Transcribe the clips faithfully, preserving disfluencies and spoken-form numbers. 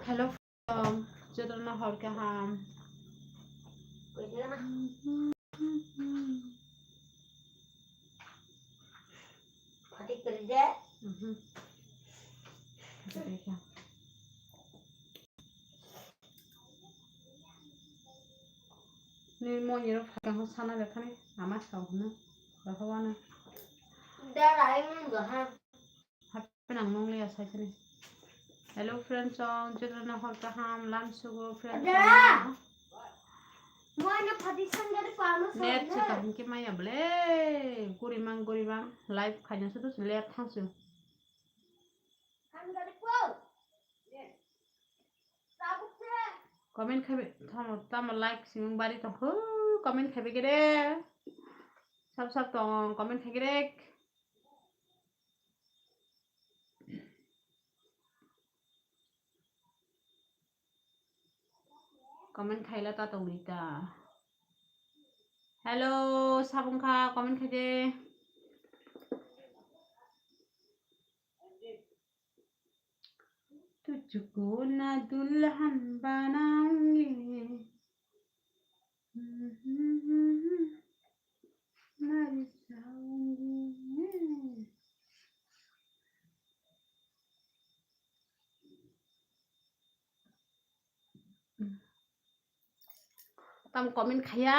Hello, from Jotono hor kaham. Mhm. Ni mo ni ro phakang ho sana de khani ama sao hunu. Rohwana. Dara ai mun go ha. Happen ang nong liya sai khani. Hello friends, song jodona hor kaham lam sugo friends. Dara. Mo na phadi sangari pano. Net se kaham ke maya ble. Guri mang guri mang live khaina sudu let thang su. Comment khai tamo tamo like simung bari tong kho, comment khai gede. Sab sab tong comment khai gede. Comment khaila ta tong rita. Hello, sabung kha comment khai de. तुझको ना दुल्हन बनाऊंगी, मर जाऊंगी। Tam comment khaya.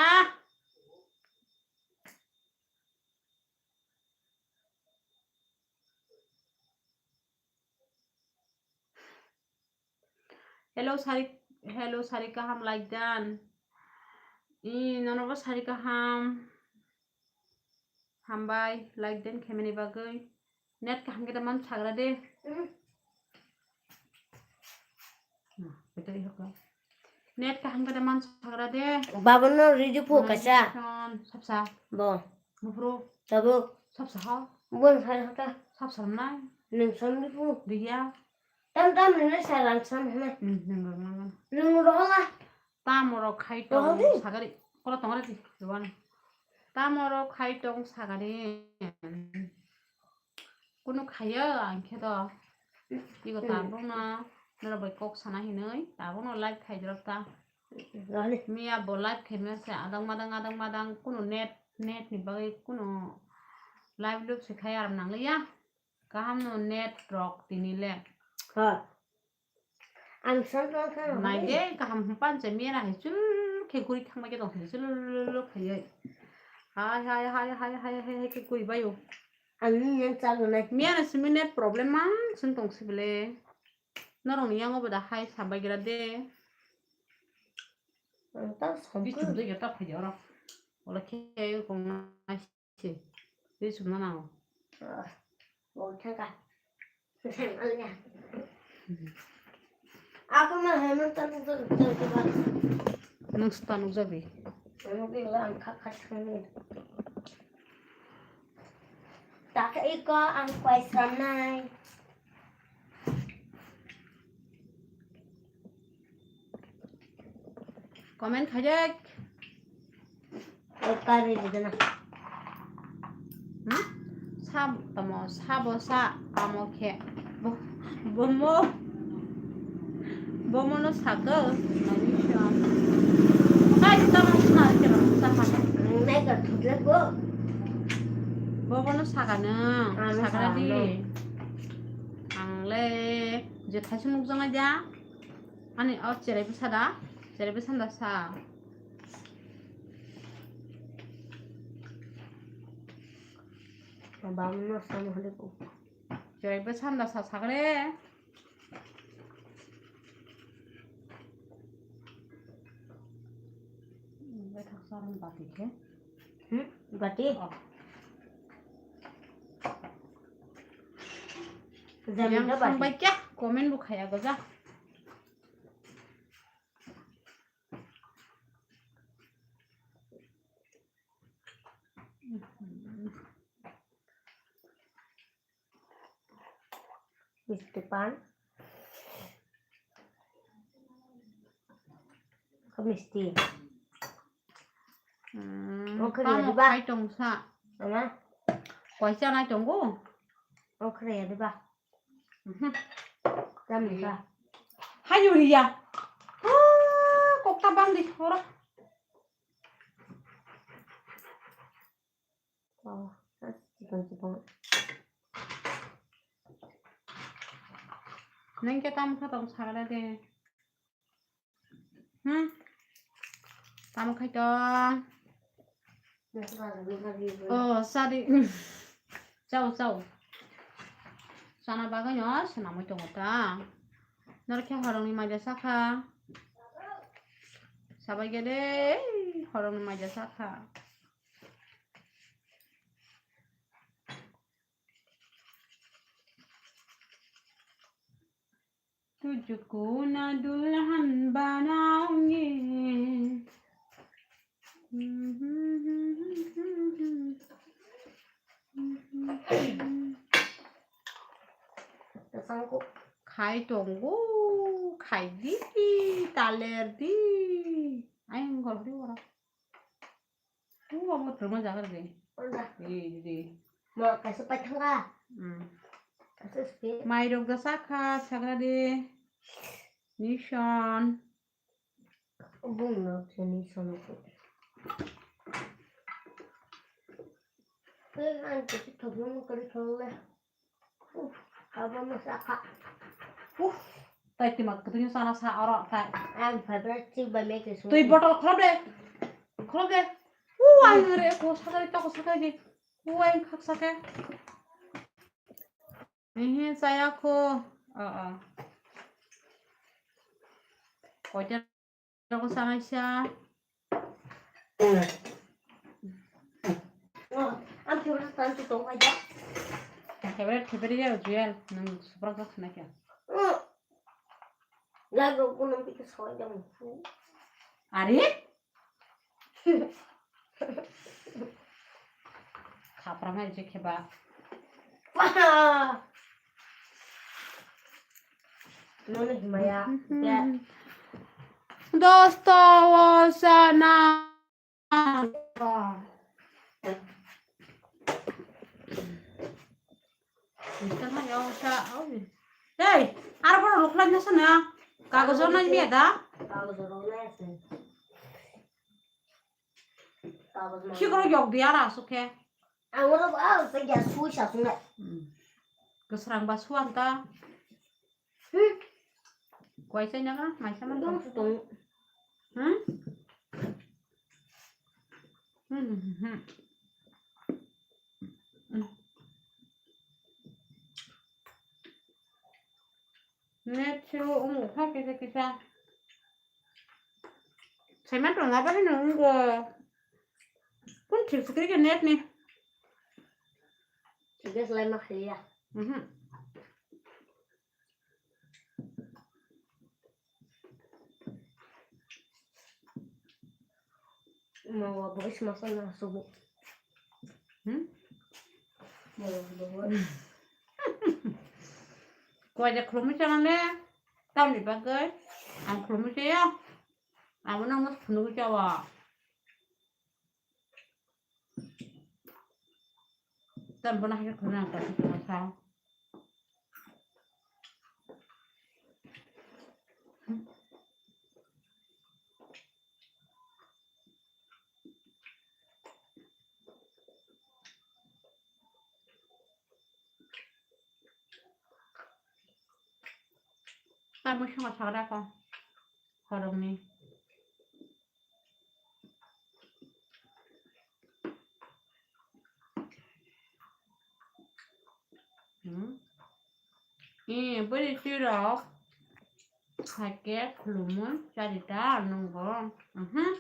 Hello sari, hello sari kaham like dan. I nono bo sari kaham. Hambai like dan khemeni bagwi. Net kaham khe da man sagra de. Net kaham khe da man sagra de. Babono ridi phu kaisa. Sapsa. Bo. Bufru. Tabuk. Sapsa ha. Bon sai hata. Sapsa nai. Nung samdi phu. Diya. Tam tam nene saran sam hana. Hmm, nung rang nang. Nung rohola. Tamo rok khai tong sagari. Kola tong rati. Rowan. Tamo rok khai tong sagari. Kunu khaya ang khe to. Igo tabuk no norok bai kok sana hinwi tabuk no live khai jorok ta. Miya bo live khaima se adang madang adang madang kunu net net ni bagwi kunu live lub se khai aram nangliya. Kaham no net rok tini le. Ha. Ang san san san. Nai de kaham panche mera hai chul khe guri thangma khe tong chul khaiye. Hai hai hai hai hai hai hai khe guri bayo. Ang ni yang chalo nai. Mera simi net problem mang sung tong sibele. Norong yang oboda hai sabai gira de. Ang ta som. Bichum de ta phai oro. Ola khe kong nai. Twi chumna nango. Ah, bo thangka. Ako ma hano tanu to to to ba. Nung sta nung jabi. Ano bi lang kha kha thani. Tak iko ang kwai sanai. Comment khaijak. Ekari didana. Hmm? Sab tamo sabo sa amo khe. Bo- Bomo. Bomo no saka. Hai tamo sna kira saka. Nai ka thutle bo. Bomo no saka na. Ano saka di. Ang le je thaisu nuk jong aja. Ani o cherai bwsa da, cherai bwsa da sa. Bam no sam hole ko. Cherai bwsa da sa sagre. Bai thak sa ron bati khe. Hmm? Bati? Oh. Jam yang da bati. Sambai kya? Comment bu khaya gaja. Misti pan. Kok misti. Hmm, okhre tamo ya diba? Khai tong sa. Ama? Kaisa nai tongo? Okhre ya diba? Mhm. Tamo sa. Ayo riya. Ah, kokta bang di oro. Oh, chikon chikon. Neng ke tam kha tong sagala de. Hmm. Tamo khai tong. Oh, sadi. Chao, chao. Sana bagwi no, sana mui tongo ta. Nor khe horongni maja sakha. Sabai gede, horongni maja sakha. तुझको ना दुल्हन बनाऊंगी। Khai tongo, khai di, taler di. Ai, ang gol di ora. Ua, bo thwrwngma jaga rwdi. Unda. Di, di, di. Mo kaisa paithanga. Hmm. Kaisa spe. Mairok da sakha, sagra di. Nison. Bung no se nison ko. Ang kaisa thokno kari thole. Abo masakha. Uf, tai twi mak kwtwino sana sa oro tai. Ang favorite chick by make is. Twi bottle kholob de. Kholob de. U ai re ko sakari to ko sakari de. U ai khak sake. Ehe, saya ko. O, o. Koita Roksa kaisa. Ang favorite tan tu tong aja. Favorite, favorite ya, Juel. Nang supra ka khna kya? Lago ko nang bika soy jam. Are? Khapra mai je kheba. Wah. Noni himaya. Ya. Dosto, o sana. Hey, aro boro rukhlai nasa na. Kagoj rok nai miya da? Kagoj rok nai ase. Kagoj ma. Khikoro yok di ara asuk khe. Ang oro ba sa ya sui sa sung na. Hmm. Kwsrang ba suan ta. Hmm. Kwai chai na ka? Mai sa man. Dong tong. Hmm? Hmm, hmm, hmm. Net silo umu kha kisa kisa. Saiman tong abani nung go. Kun thik sikri ke net ni. Sikri selai ma khliya. Mhm. Mawa boy semasa na subu. Hmm? Mawa boy. Koi de khulumui chana le, tamni bagwi, ang khulumui chaya, abo nang mas phunugwi chawa. Tam bono hai khulumui ang tasi tongsa. Tamo swngo sagra ko horokni. Hmm. Eh, bwrwi twi rok. Hakhe khulumui charita nungo. Mhm.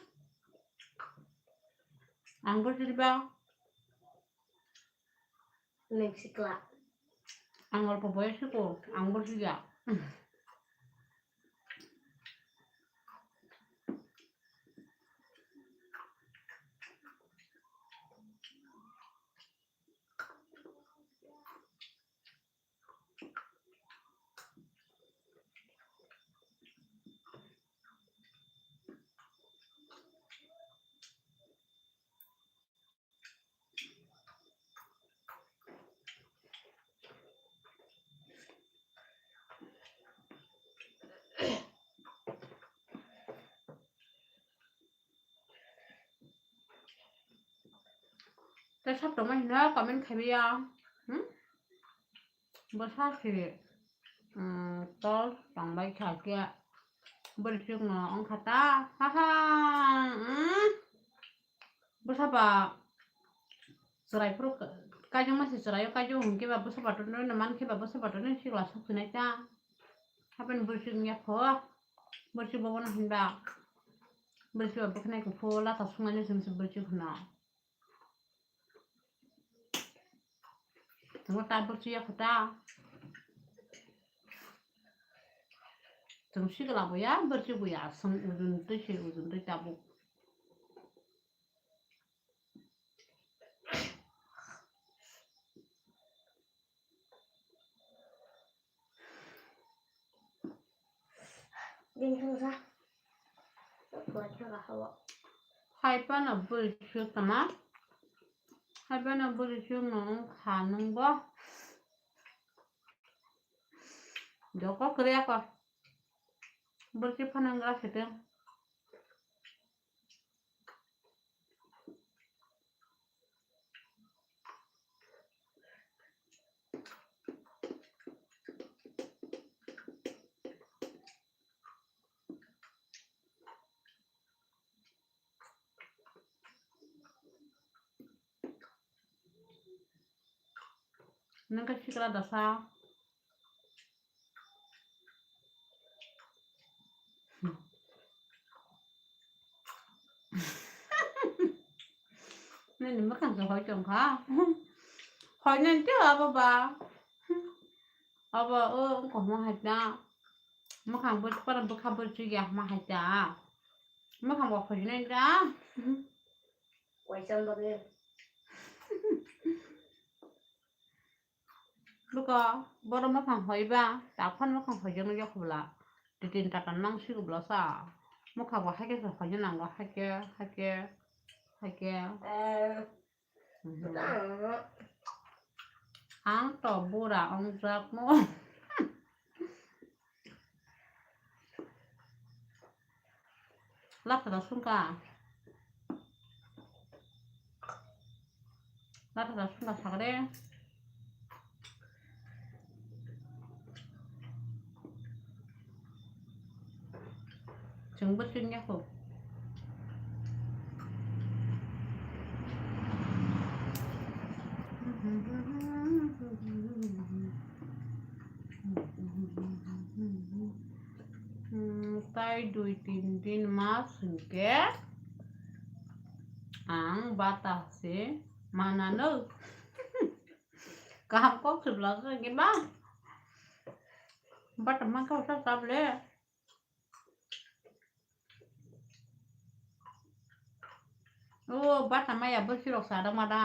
Ang bo siriba. Neng sikla. Ang olpo boyos ko, ang bo siya. Tei sab tongma hino comment khaibai ya. Hmm? Bwsa si, hmm, tol tongbai kha khe bwrwi chukno wngkha ta. Ha ha. Hmm? Bwsa ba chwrai phuru ka-, kaijakma se chwraio kaijak hwn khe ba bwsa ba tonwi no man khe ba bwsa ba tonwi sikla sok sinai ta. Hapen bwrwi chuk ya kho. Bwrwi chuk bobo no hinba. Bwrwi chuk ba bwkhnai kuphur lata sungmani sumsu bwrwi chuk hwno. Tamo ta bwrwi ya kho ta. Tamo sikla bo ya bwrwi bo ya sung ujun twi se ujun twi tabuk. Hai phano bwrwi chuk tama. Hai phano bwrwi chuk no wngkha nwng bo. Joko kwrwi ako. Bwrwi phano wngkha sete. Nang ka sikla dasa. Nini mwkhang se hoi tong kha. Hoi nang tei abo ba. Abo o wngkha homa hai ta. Mwkhang bo para bwkha bo chukya homa hai ta. Mwkhang bo hoi nang ta. Waisang bagwi. Buko, borok mwkhang hoi ba, takhon mwkhang hoi jagwi ya khobla. Twi tin taka nang sigi bwla sa. Mwkhang bo haikhe se hoi nango, haikhe, haikhe, haikhe. Eh. Mhm. Ang to bura wngjak no. Lak da sungka. Lak da sungka sagre. Chwngbo chwngya kho. Hmm, tai dui tin din mas hwnkhe ang bata se mananw. Kaham kok se bwlajak hwnkhe ba. Bata mankha sa chable. O bata maya bwsirok sa da ma da.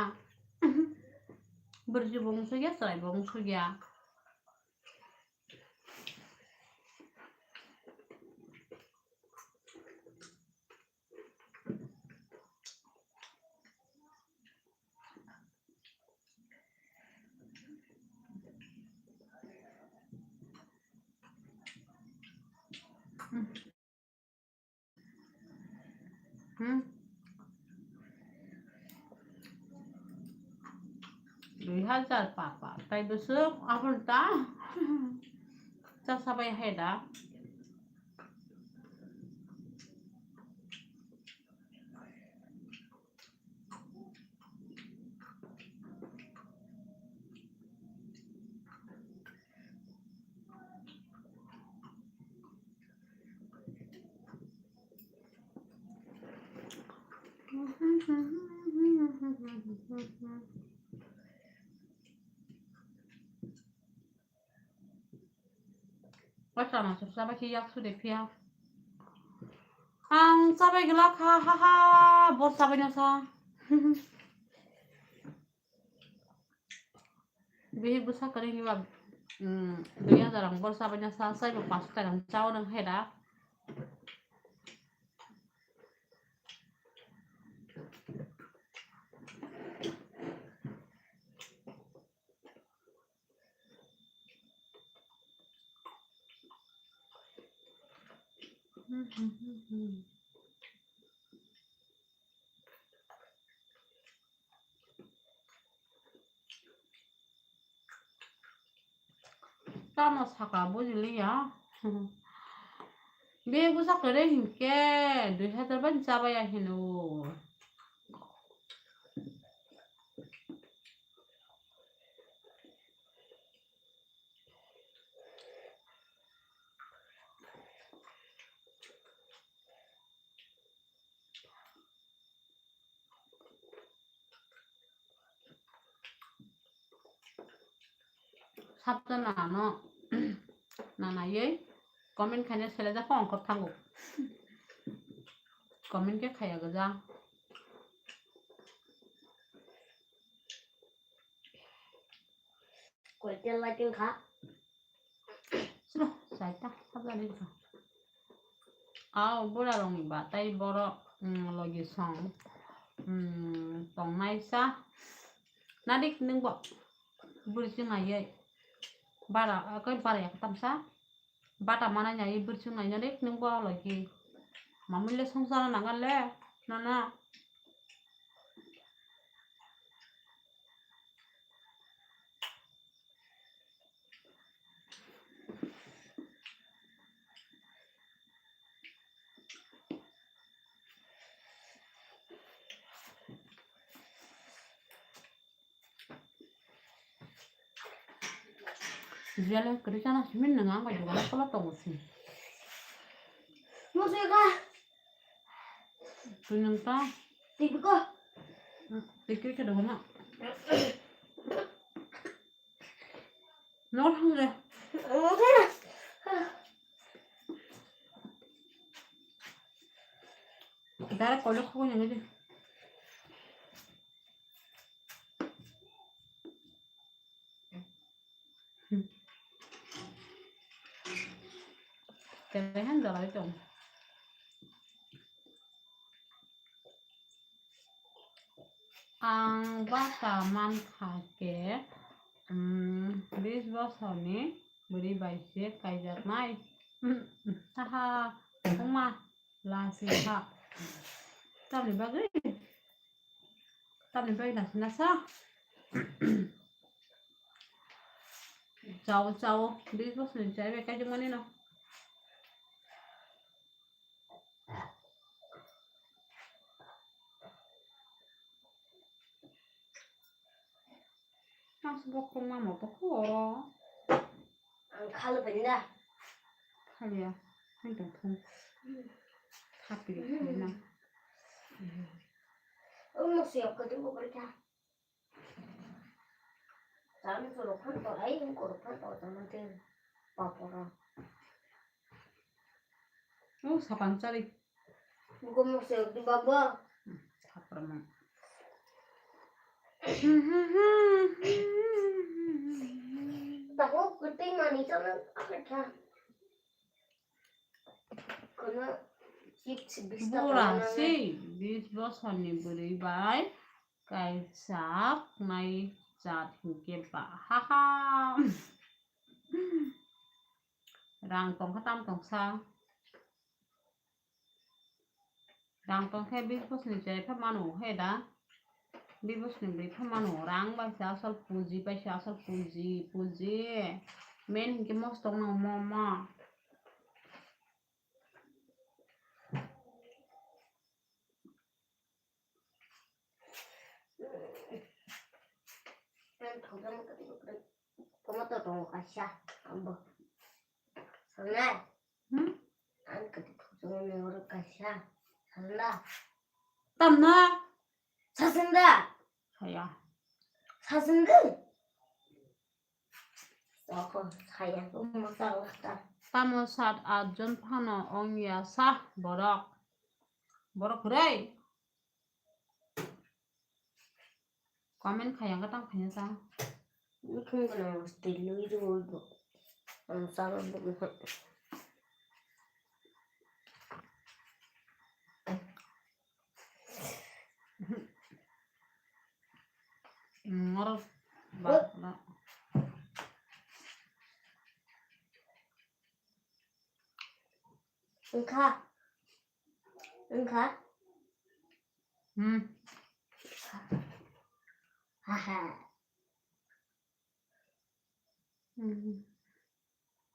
Bwrwi bo wng sugya, chwrai bo wng sugya. Hmm. Dui hajar papa, tai bwswk aboni ta cha sabai hai da. O chana suk chabai khe yak su de phiya. Ang chabai glak ha, ha, ha, bo chabai na sa. Bihik bwsa kwrwi ni ba, mm, dui hajar ang bo chabai na sa, chai bo panch taka ni chao nang hai da. no saka bujiliya. Be bwsa kwrwi hinkhe dui hazar bai chabaya hino. Sabjana no nanaiwi comment khaina selai jak kho ongkhor thango. Comment khe khaya gwja. Koitel lighting kha. Sro, saita, sabjani kha. Aw, bura rong ba, tai boro, mm, logi song, mm, tongnai sa. Nadik nung bo, buri chungai ye. Bara, ah, koi bara yak tamsa. Bata mana nyai bwrwswk nainani nung bo logi. Mamui le songsara nangan le, nana. Jele kwrwi chana simi nwnga ang bai dogana kola tongo si. Musi ka. Twi nung ta. Twi ko. Twi khe dogana. Nor hang de. Dara koile khogoi nang de. Kerehan jalai tong. Ang bata mankha khe, um, bis bosorni bwrwi bai se kaijaknai. Haha, wngma lasi kha. Tamni bagwi? Tamni bagwi lasi nasa? Chao, chao, bis bosorni chai bai kaijakmani no. Mas bokong mamo to ko oro. Ang khalo benda. Khalia, hai tong thung. Happy na. Ang mo siyok ko tu ko ka. Tamo chwrwk phano to, ai, ang kwrwk phano to, tamo tei papora. Oh, sapang chari. Buko mo se di baba. Hmm, sapra mo. Tako kwtwi mani chana akha. Kono chips bis ta. Bura kono se bis bosorni bwrwi bai kaijak nai jat hinkhe ba. Haha. Rang tongkha tam tongsa. Rang tongkhe bis bosorni chai pha mano he da. Bis bosorni bwrwi pha mano. Rang bai se asol puji bai se asol puji, puji. Men hinkhe mostok no mo ma. Tomato tongo kaisa, abo. Sanai. Hmm? Ang kati thujung ni oro kaisa. Sanda. Tamna? Sasanda. Saya. Sasanda. Tamo sat atjon phano ongya sa borok. Borok kwrwi. Comment khaya khe tamo khaya sa. Ngor ba na. Wngkha. Wngkha. Hmm. Haha. Hmm.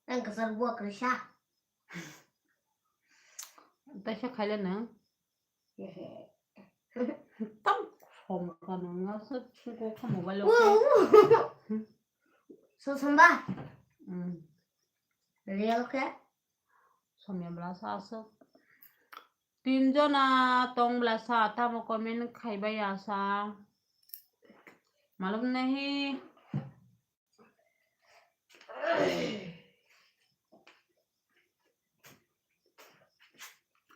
Ang kwchar buwa kwrwi sa. Taisa khaile nwng. Tam som ka nwng aswk sungko kha mobile o. Wo, wo. So somba. Hmm. Real khe? Somya bwla sa aswk. Tin jona tong bwla sa, tamo comment khaibai ya sa. Malum nahi.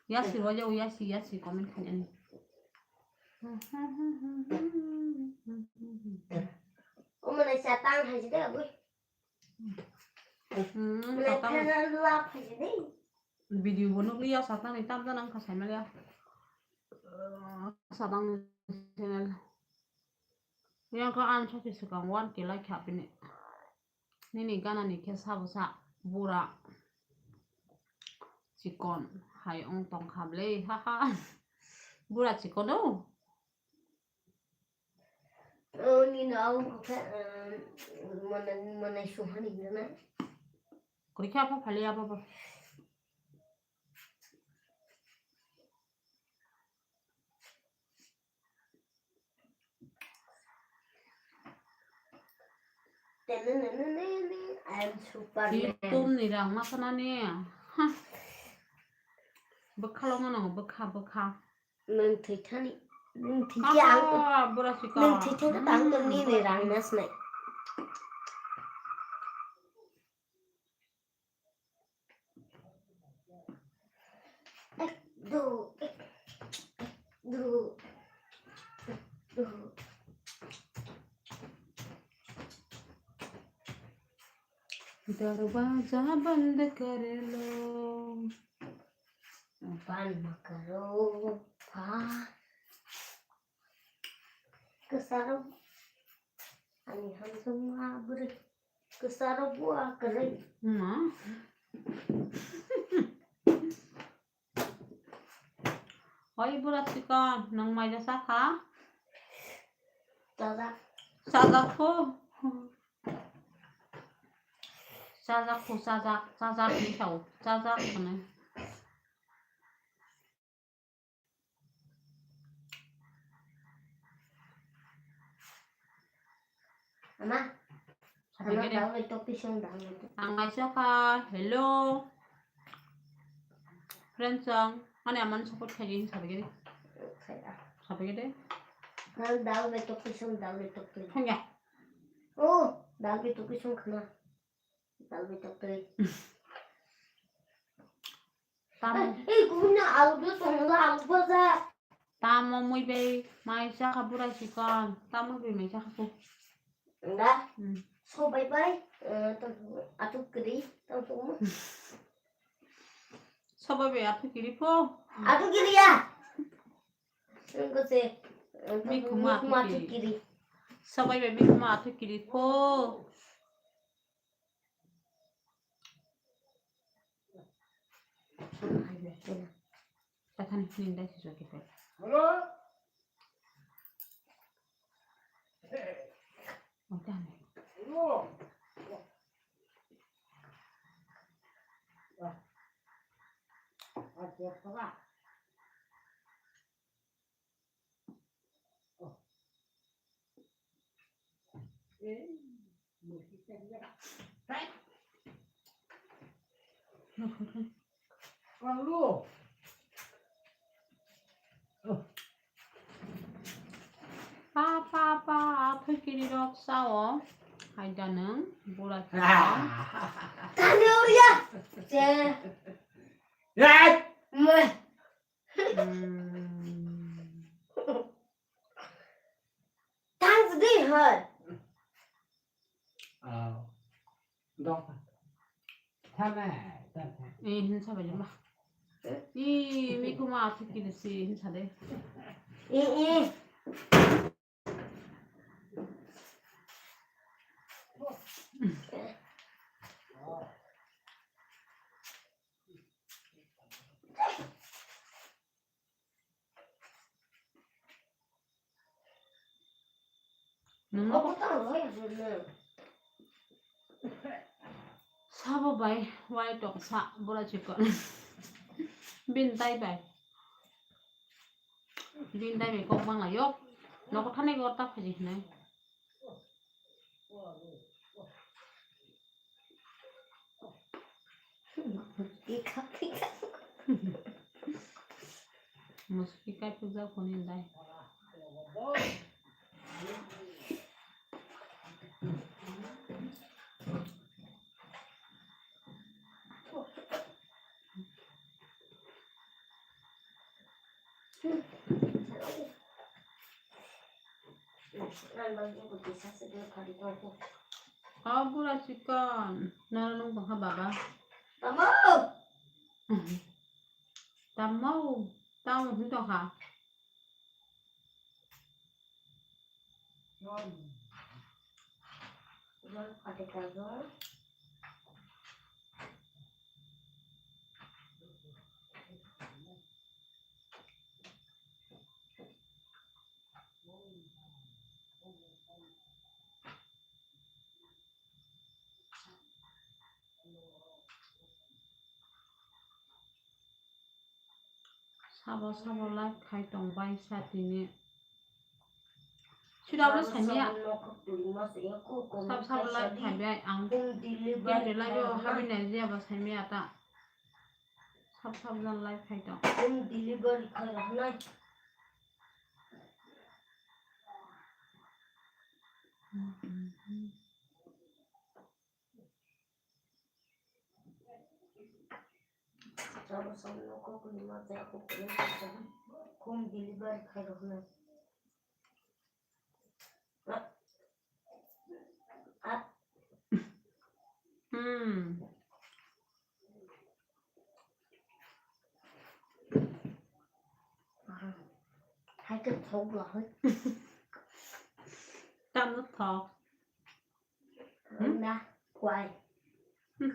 Yasi roja u yasi yasi comment khainani. Omo nai sa tang hai de abui. Hmm, nai satang. Thana lap hai de. Video bo nukliya satang ni tam jana wngkha saimaliya. Satang ni channel. Yang kha ang sachi swkang one K like kha bini. Nini gana ni khe sabo sa bura chikon hai ong tong kha bwle, ha ha. Bura chikon o. O nini o khe, um, mona, mona suhani na. Kori kha apa phali apa apa. Tenenenenene, I am Superman. Tip tum ni rang ma sana ni. Ha. Bwkha lo mano, bwkha, bwkha. Nwng thwi thani, nwng thwi khe ang, abo bura chikon. Nwng thwi thai khe tang tong nini rang na snai. Ek, do, ek, do, do. Darwaja band kar lo. Band karo, pha. Kwcharo. Ani hamjakma bwrwi. Kwcharo buwa kwrwi. Ma. Oi bura chikon, nwng maija sakha? Chajak. Chajak pho. Chajak pho, chajak, chajak ni sao, chajak hwnwi. Ama, sabai ama gede. Dawi topi song dawi. Ang aisa kha, hello. Friends song, ani aman support khaji sabai gede. Khaja. Sabai gede. Ang dawi topi song dawi topi. Thangya. Oh, dawi topi song khna. Dawi topi. Tamo. Ei, kuhuna alu do song la alu baja. Tamo mui bai mai sakha bura chikon. Tamo bai mai sakha ko. Nda? Hmm. Sobai bai, eh, to, atuk kiri, to, to. Sobai bai atuk kiri po. Atuk kiri ya. Engko se, eh, to, mikhuma atuk kiri. Sobai bai mikhuma atuk kiri po. Tahan ning dai siswa kita. Hello? Oh, tahan. Hello? Ah. Ah, siapa? Pa, pa, pa, aphai kiri rok sao. Hai da nwng, bura kiri. Tani oria. Je. Yai. Me. Hmm. Tang sidi hoi. Ah, dok. Thame, thame. Eh, hin sabai jemba. Eh, mi kuma athik kiri si hin sade. Eh, eh. Nungno. Sabo bai wai tong sa bura chikon. Bin tai bai. Bin tai bai kok bang layo. Noko thani gor ta phaji hinai. Muski kai puja kuni dai. O bura chikon, noro nung tongkha baba. Tamo! Tamo, tamo hin tongkha. Sabo sabo live khai tong bai sa tini. Sida abo saimaya. Sabo sabo live khai bai ang. Gari live o habi nai je abo saimaya ta. Sab sab jan live khai tong. Home delivery khai roknai. Sabo sabo nokho kuni ma tei kok kuni home delivery khai roknai. Hmm. Hai ke thok la hai. Tam no thok. Hmm? Na, kwai. Hmm.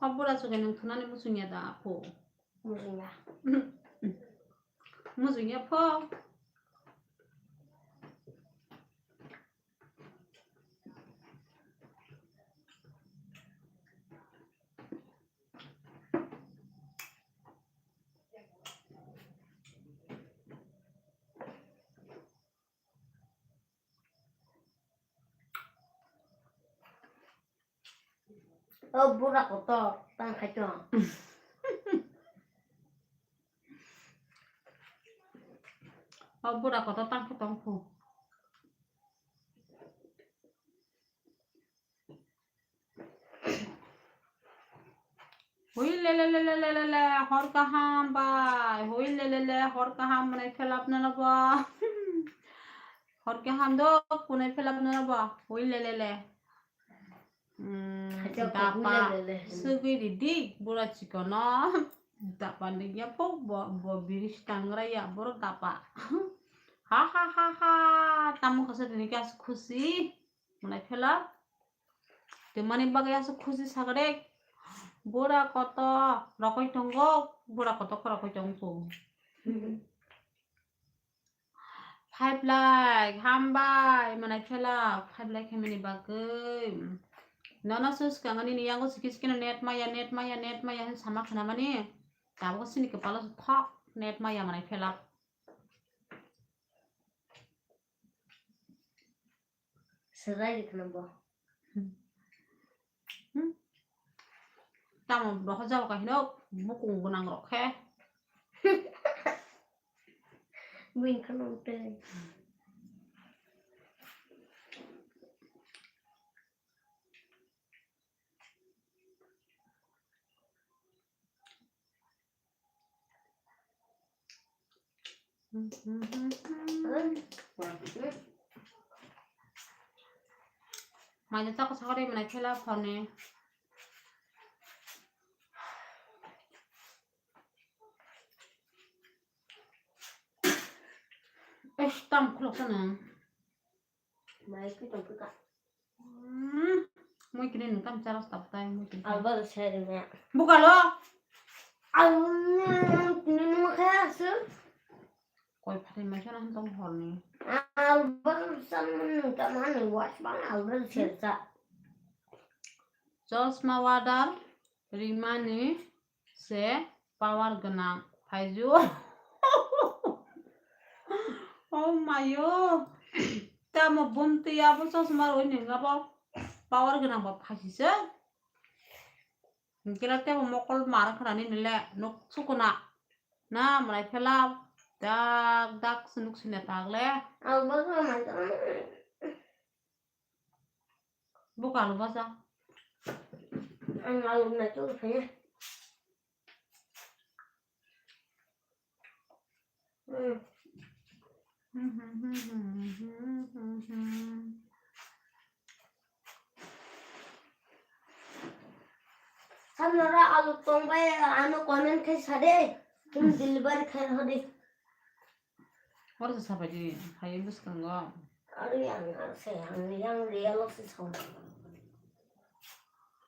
Hok bura chukhe nwng thunani muchungya da aphu? Muchungya. Muchungya pho. O bura kotor tang khai tong. O bura kotor tang khai tong phu. Hui le le le, hor kaham bai. Hui le le le, hor kaham mwnai phelap nana ba. Hor kaham do, kunai phelap nana ba. Hui le le le. Hmm, hai to dapa. Hui le le le. Sugui di di, bura chikono. Dapa ni ya po, bo, bo biri stangra ya, boro dapa. Ha ha ha ha. Tamu kasa dini kas khusi. Mwnai phelap. Twmani bagwi aswk khusi sagrek. Bura koto rokoi tongo, bura koto khorokoi tongkhu. Five like, hambai, mwnai phelak, five like himani bagwi. Nono swkang ani ni yango sikis kino net maya, net maya, net maya hin sama khnamani. Tabuk sini kepalo thok net maya mwnai phelak. Swrai rikha bo. Hmm. Tamo doho jabo kahino bukung gwnang rok khe. Buing khano tei. Mai de tako sakari manai phela phone. Tam khulok sana. Mai ki tong ka. Hmm. Mui kini nung tam charas tap tai mui kini. Alba seri me. Bukalo. Alba nung kaya su. Koi phatai mai sana tong horni. Alba san nung tam ani was bang alba sersa. Chosma wadar rimani se power gwnang phaijo. Oh mayo. Tamo bumtwi abo chosma roi nengabo power gwnang ba phaisise. Hingkhe tebo mokol mar khnani nile nuk sukuna. Na mwnai phela dak dak se nuk sine tagle. Alba kha mai. Buka alu baja. Ang alu na tu phaya. Hmm. Samnara alu tongbai ano comment khai sade. Tum delivery khai hodi. Hor sa sabai di, hai bwskango. Ari ang ang se ang yang real se song.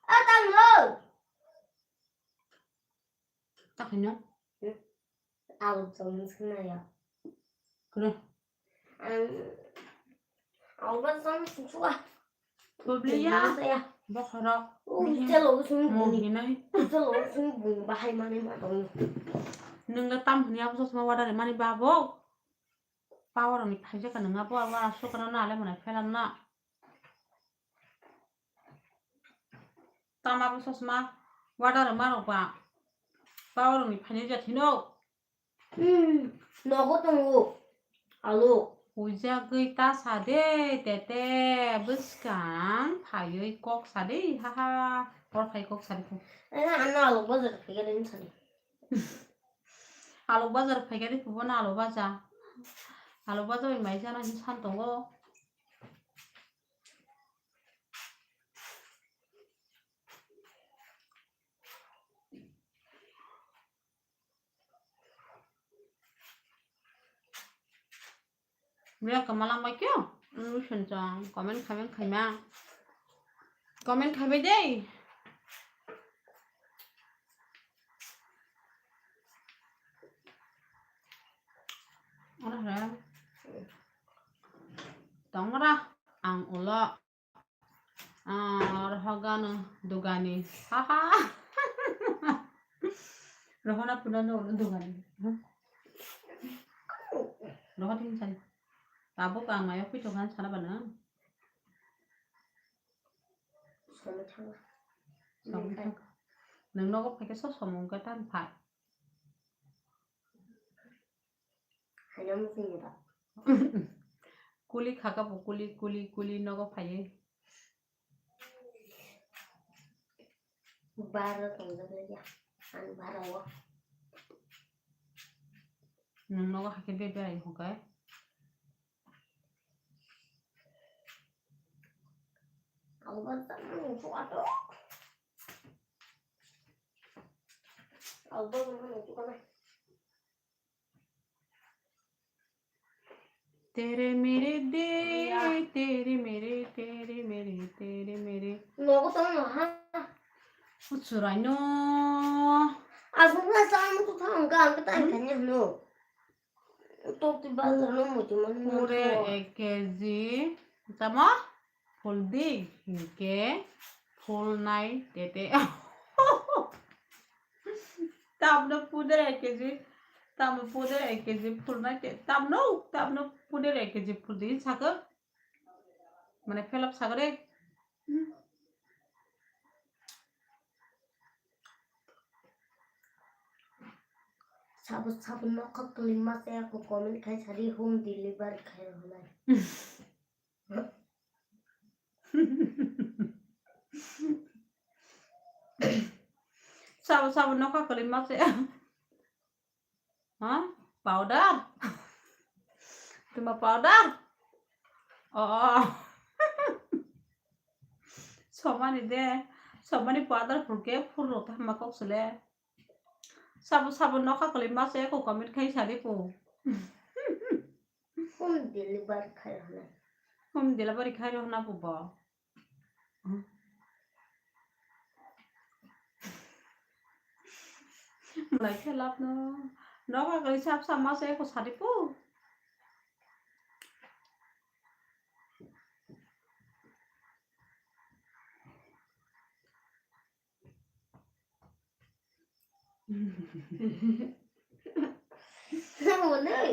Atang lo. Tak hino. Alu tong sana ya. Kre. Ang alu ba tong suwa. Publiya. Saya. Bokhorok. Ucelo sung buni. Hinai. Ucelo sung buni bahai mani ma tong. Nung le tam hini abo chosma wadar mani babo. Power ni phaijak ka nung abo abo asuk kana na le mana phelam na. Tam abo chosma wadar ma rok ba. Power ni phaijak hino. Hmm, nogo tongo. Alo. Huijagwi ta sa de, tete bwskang phaiwi kok sa de, ha ha. Hor phai kok sa de. Eh, ano alo bazar phai gari ni sani. Alo bazar phai gari phubo na alo baja. Alo baja bai mai jana hin san tongo. Bia kamalang bai kyo? Unu senchang comment khaimang khaima. Comment khaibai dei. Ora hra. Tongra ang ulo. Ah, rohogano dugani. Haha. Rohona punano dugani. Roho tin sani. Tabuk ang mayo pito kan sana bana. Sami thang. Sami thang. Nang nogo phai ke so somung ke tan phai. Haino muchungni ba. Kuli khaka bo kuli, kuli, kuli nogo phaiwi. Bara tongjak ya. Ang bara o. Nwng nogo hakhe bebe ai hwnkhe. Ang bara tamo nung suka to. Ang bara tamo nung suka na. Tere mere de, tere mere, tere mere, tere mere. Nogo tong no ha. Uchurai no. Aswk na sa mo to thang ka ang ta kanya no. To ti bazar no mo ti man no. Pure ek kg. Tamo? Phul di, hinkhe phul nai tete. Tamno puder ek kg, tamno puder ek kg phul nai te, tamno, tamno puder ek kg phul di sakhe. Mane phelap sakhe de. Sabo sabo nokha kwlwima se ako comment khai sadi home delivery khai rwnai. Sabo sabo nokha kwlwima se. Ha? Powder? Tuma powder? Oh. Somani de. Somani powder phurke phurrok tama kok sele. Sabo sabo nokha kwlwima se ko comment khai sadi ko. Home delivery khai rwna. Home delivery khai rwna bo bo. Mulai khe lab no. Noga gari sap sap ma se ko sadi pu. Hwnwi.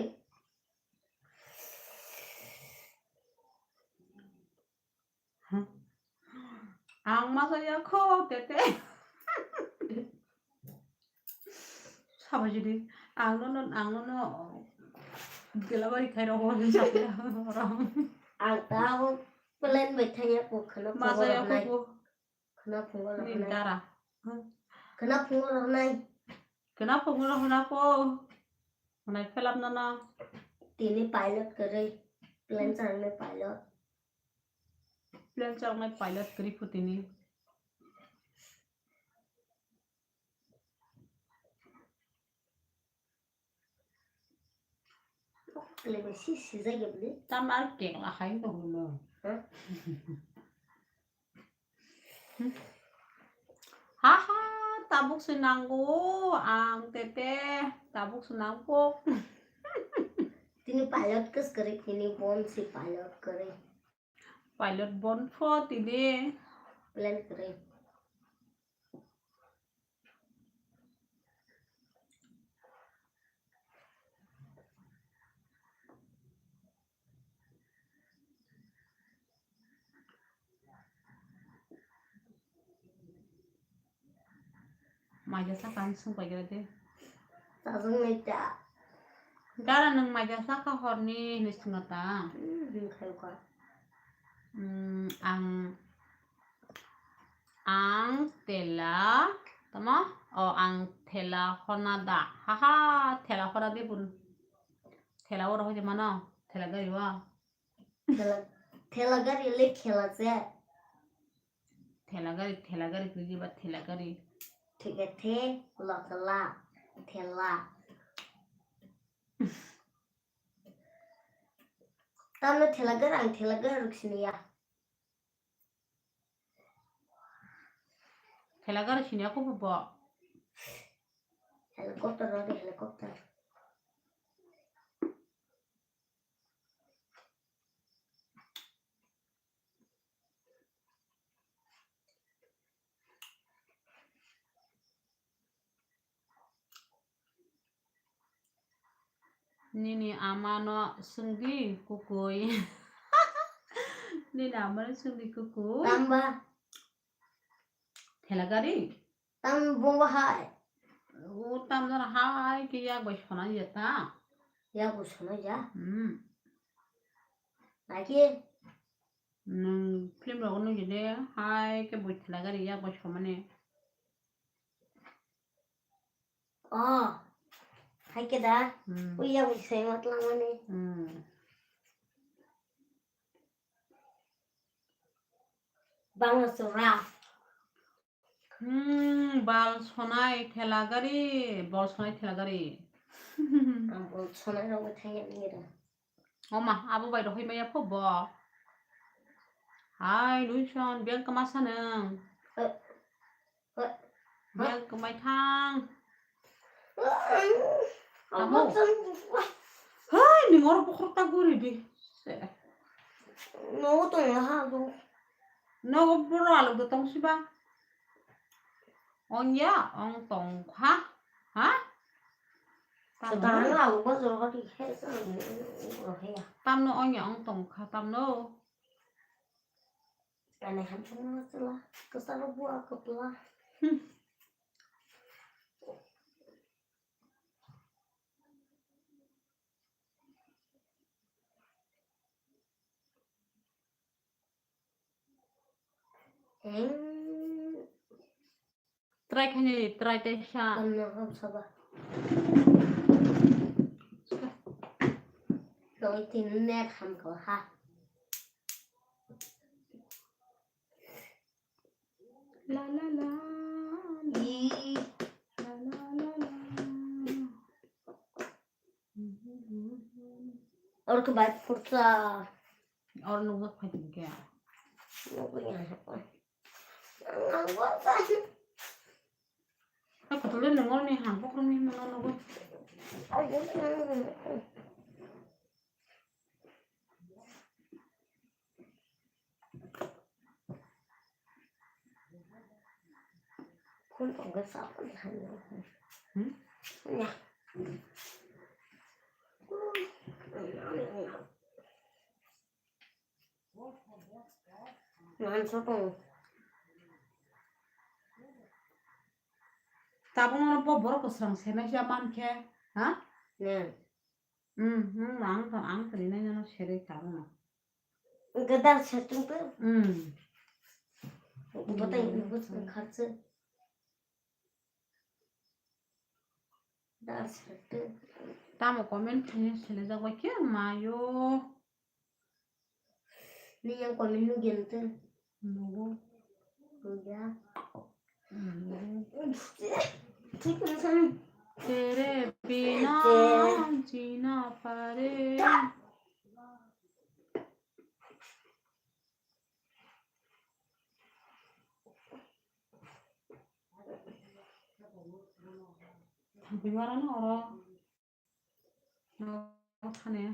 Ang ma saya kho tete. Sabo jodi ang no, no, ang no, no delivery khai rok hor ni sakya ram. Ang ta abo plan bai thangya ko khana. Ma saya kho. Khana phungo rok nai. Dara. Khana phungo rok nai. Khana phungo rok hwnna po. Hwnai phelap no no. Tini pilot kwrwi. Plan chang nai pilot. Plan chang nai pilot kwrwi pho tini. Kle bai si sijak ya bwle. Tamo ar kek la hai tong no. Ha? Ha ha, tabuk se nango ang tete, tabuk se nangkuk. Tini pilot kwrwi, tini bon si pilot kwrwi. Pilot bon pho tini. Plan kwrwi. Maida saka ang swng pai gra de. Chajak nai ta. Gara nwng maida saka horni hinwi swngna ta. Hmm, hinwi khai kha. Hmm, ang, ang tela, tamo? O, ang tela hona da. Haha, tela hona de bun. Tela oro hoi de mano. Tela gari wa. Thela, thela gari le khela se. Thela gari, thela gari kwrwi ba thela gari. Thik khe the, la khe la, thela. Tamno thela gari, ang thela gari rok siniya. Thela gari siniya kho bo. Helicopter rok de, helicopter. Nini ama no swngdi kukui. Nini ama no swngdi kukui. Tamba. Thela gari? Tam bungba hai. O tam jora hai ke yak bai sona ya ta. Yak bai sona ya? Hmm. Lagi? Nwng film rogo nugwi de hai ke bui thela gari yak bai somani. Oh, hai ke da? Hmm. Ui yak bai soi matla mani. Hmm. Bangla sura. Hmm, bal sonai thela gari, bal sonai thela gari. Ang bal sonai rok bai thangya nini ra. Oma, abo bai rohoi maya pho bo. Hai, Luison, beng kama sanang. Eh, eh, beng kemai thang. Amo. Hai, ning oro bokhorok ta guri di. Se. Nogo tong ha do. Nogo boro alok do tong siba. Ongya, ong tong kha. Ha? Tamno ongya, ong tong kha, tamno. Ani hamsung masala, kasaro bua kapla. Hmm. Eng. Try khaini, try tei sa. Tamno ham saba. Tong tin net ham ko ha. La la la. Ih. La la la la. Orok bai pursa. Or nugwi phai tong khe. Nugwi ya. Ang bo sa. Hai kotole nungor ni hang bokrok ni mano nugwi. Phone tong khe sa phone thango. Hmm? Ya. Mansa tong. Tabuk no bo borok kwsrang semaisa man khe, ha? Ne. Hmm, hmm, ang, ang tini nai no serwi tabuk no. Gadar setung pe. Hmm. Batai ibu kharche. Dar setung. Tamo comment khaina selejak bai khe mayo. Ni yang comment nugya nte. Nugo. Nugya. Nugo. Thik na san. Tere bina jina pare. Thampui wara no oro. No thane.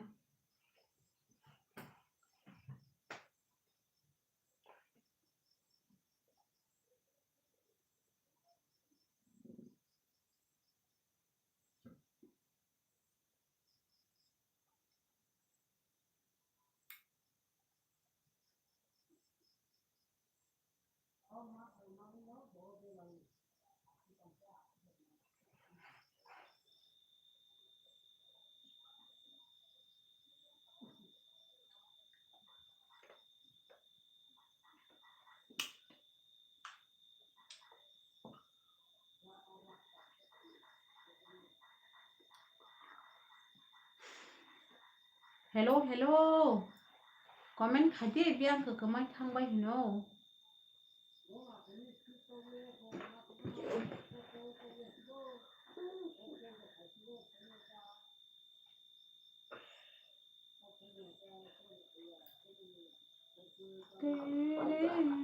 Hello, hello. Comment khaidi, biyang kwkwmai thangbai hino.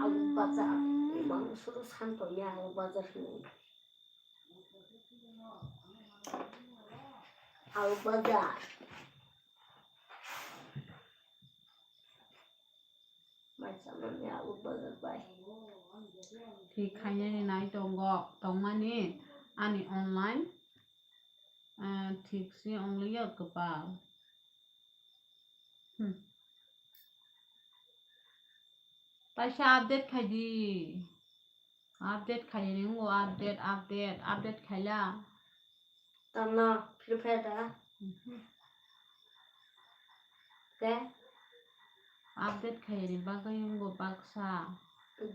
Alu bajar, mangso santo ya alu bajar hino. Alu bajar. Mai samani alu bajar bai. Thik khainani nai tongo, tongmani ani online, ah, thik si ongliya kwpal. Hmm. Taisa update khaidi. Update khaidi, ringo update, update, update khaila. Tamo Free Fire da? Mhm. Ke? Update khaidi bagwi ringo baksa.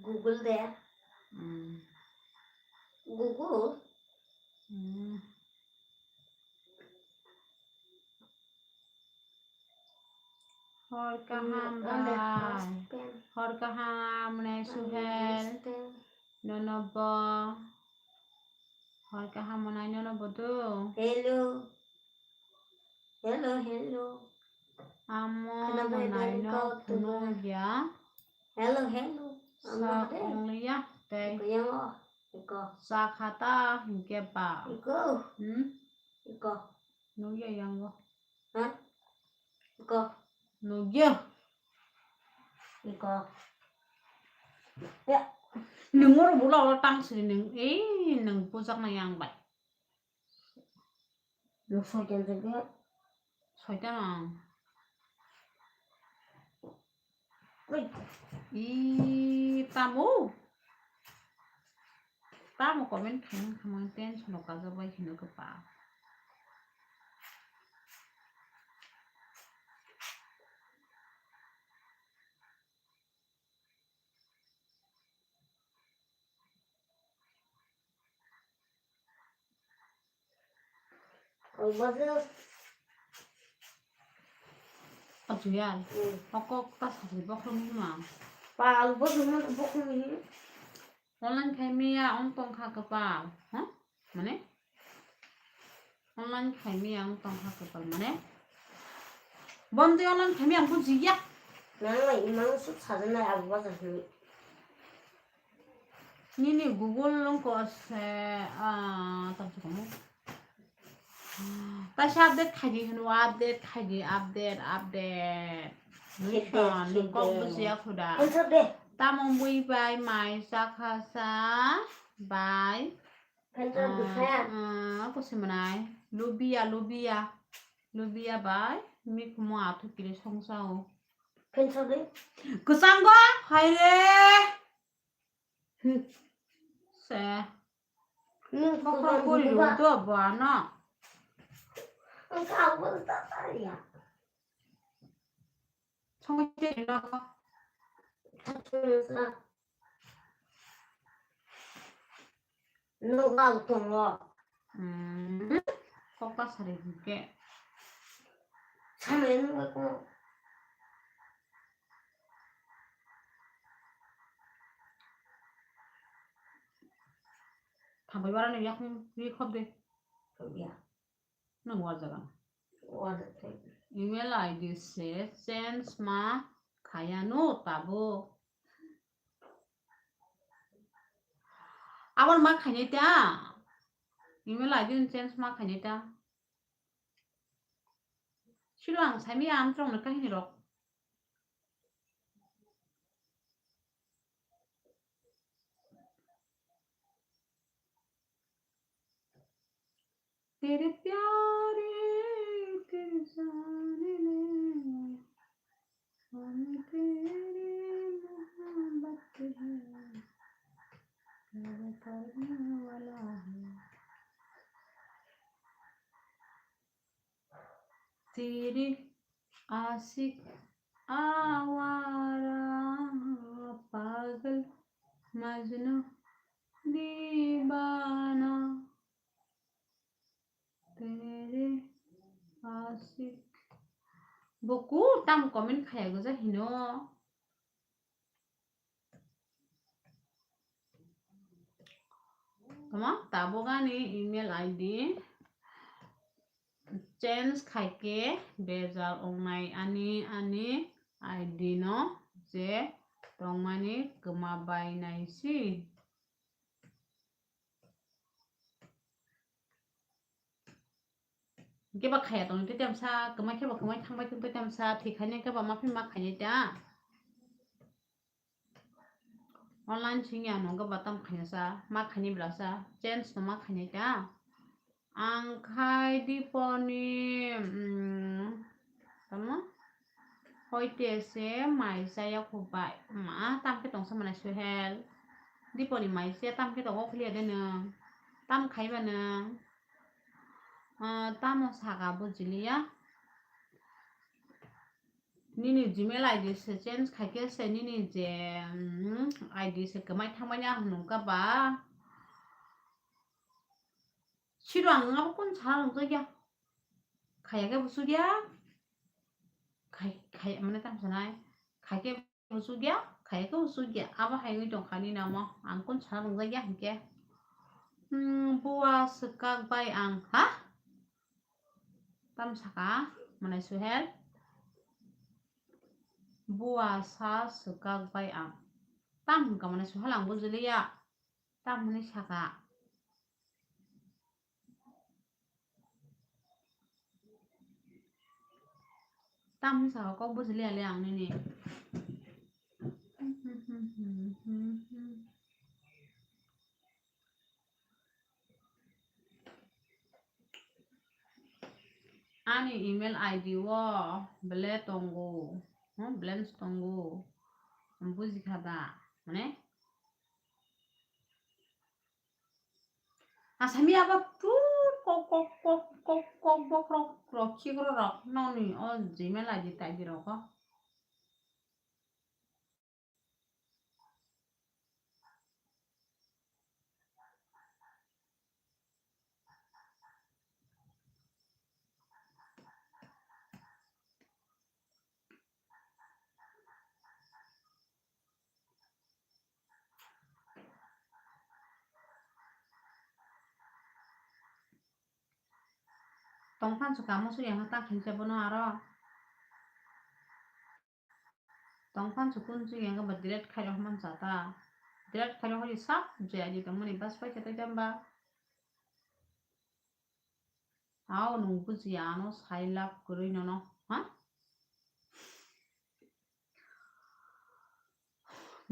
Google de? Mm. Google? Mm. Hor kaham bai. Hor kaham, mwnai Suhel. Nono bo. Hor kaham, mwnai nono bo do. Hello. Hello, hello. Amo mwnai no phunukya. Hello, hello. Sa ongliya tei. Iko. Sa khata hinkhe ba. Iko. Hmm? Iko. Nukya yango. Ha? Iko. Nukya. Iko. Ya. Nung oro bula oro tang sini nung. Eh, nung pusak na yang bai. Nung soitan jaga. Soitan ang. Ui. Ih, tamo. Tamo comment khaina khamang tension o kajak bai hino khe pa. Ang bajar. Achuya. Hmm. Okok ta sari bokhorok ni ma. Pa, ang bajar ma bokhorok ni. Online khai miya ong tong kha kwpal. Ha? Mane? Online khai miya ong tong kha kwpal. Mane? Bondi online khaimi ang bujiya. Nang lai imang suk sajanai abo bazar hwnwi. Nini Google longko se, ah, tamsa kamu. Taisa update khaidi hwnwi, update khaidi, update, update. Mission, nung kok bujiya khuda. Answer de. Tamo bui bai mai chakha sa bai. Answer de. Ah, ah, ako se manai. Lubia, lubia. Lubia bai. Mikhumo athu kiri songsa o. Answer de. Kwchanggo, haire. Hmm. Se. Nung kwchang buba. Bokhorok puri rw to bo ano. Ang kha bo ta ta ya. Songwi twi rw. Nung kha tongo. Hmm. Kok ta sari hwnkhe. Samai nung kha. Thambai barani yakung ri khop de. Ya. Nang warjaga. Warjak thai. Email I D se change ma khaya no tabo. Abor ma khainai ta. Email I D change ma khainai ta. Silo ang saimaya amtwrwngni kahinirok. तेरे प्यारे तेरे जाने ले, हम तेरे मोहब्बत है, प्यार करने वाला है। तेरे आशिक आवारा, पागल मजनू दीवाना, तेरे आशिक। Bo ku tam comment khaya goja hino. Tamo tabuk ani email I D change khaikhe bejal ongnai ani, ani I D no je tongmani kwma bai nai si. Keba khaya tong tei tamsa, kwmai keba kwmai thangbai tong tei tamsa, thik khaina keba ma phi ma khainai ta. Online sing ya no keba tam khaina sa, ma khaini bla sa, change no ma khainai ta. Ang khai Diponi, mm, tamo? Hoite se mai chaya khubai. Ma, tam khe tongsa manai Suhel. Diponi mai chaya tam khe tongo khliya de nwng. Tam khaiba nwng. Ah, tamo saka bujiliya. Nini Gmail I D se change khaikhe se nini je, mm, I D se kwmai thangmani ang nungkha ba. Siro ang abo kun sa nungjakya. Khaya khe busu dia. Khai, khai, mane tam sanai. Khai khe busu dia, khai khe busu dia. Abo hai wi tong khani namo. Ang kun sa nungjakya hinkhe. Hmm, bua swkak bai ang, ha? Tam saka, mane Suhel. Bua sa swkak bai ang. Tam hwnkha mane Suhel ang bujiliya. Tam hwnwi saka. Tam hwnwi saka kok bujiliya le ang nini. Ani email I D o bele tongo, hmm, balance tongo. Bujikha da, mane? Asami abo tur kok, kok, kok, kok, kok, bokrok, rok, khikrok rok, nokni o Gmail I D tai di rok o. Tongphan se kamo se yang ta khinsa bono aro. tong phan se kun chugya hwnkhe ba delete khairok man cha ta. Delete khairok hori sap je ani tongmani bas paisa tei tamba. Ao nwng bujiya ano sai lab kwrwi nono, ha?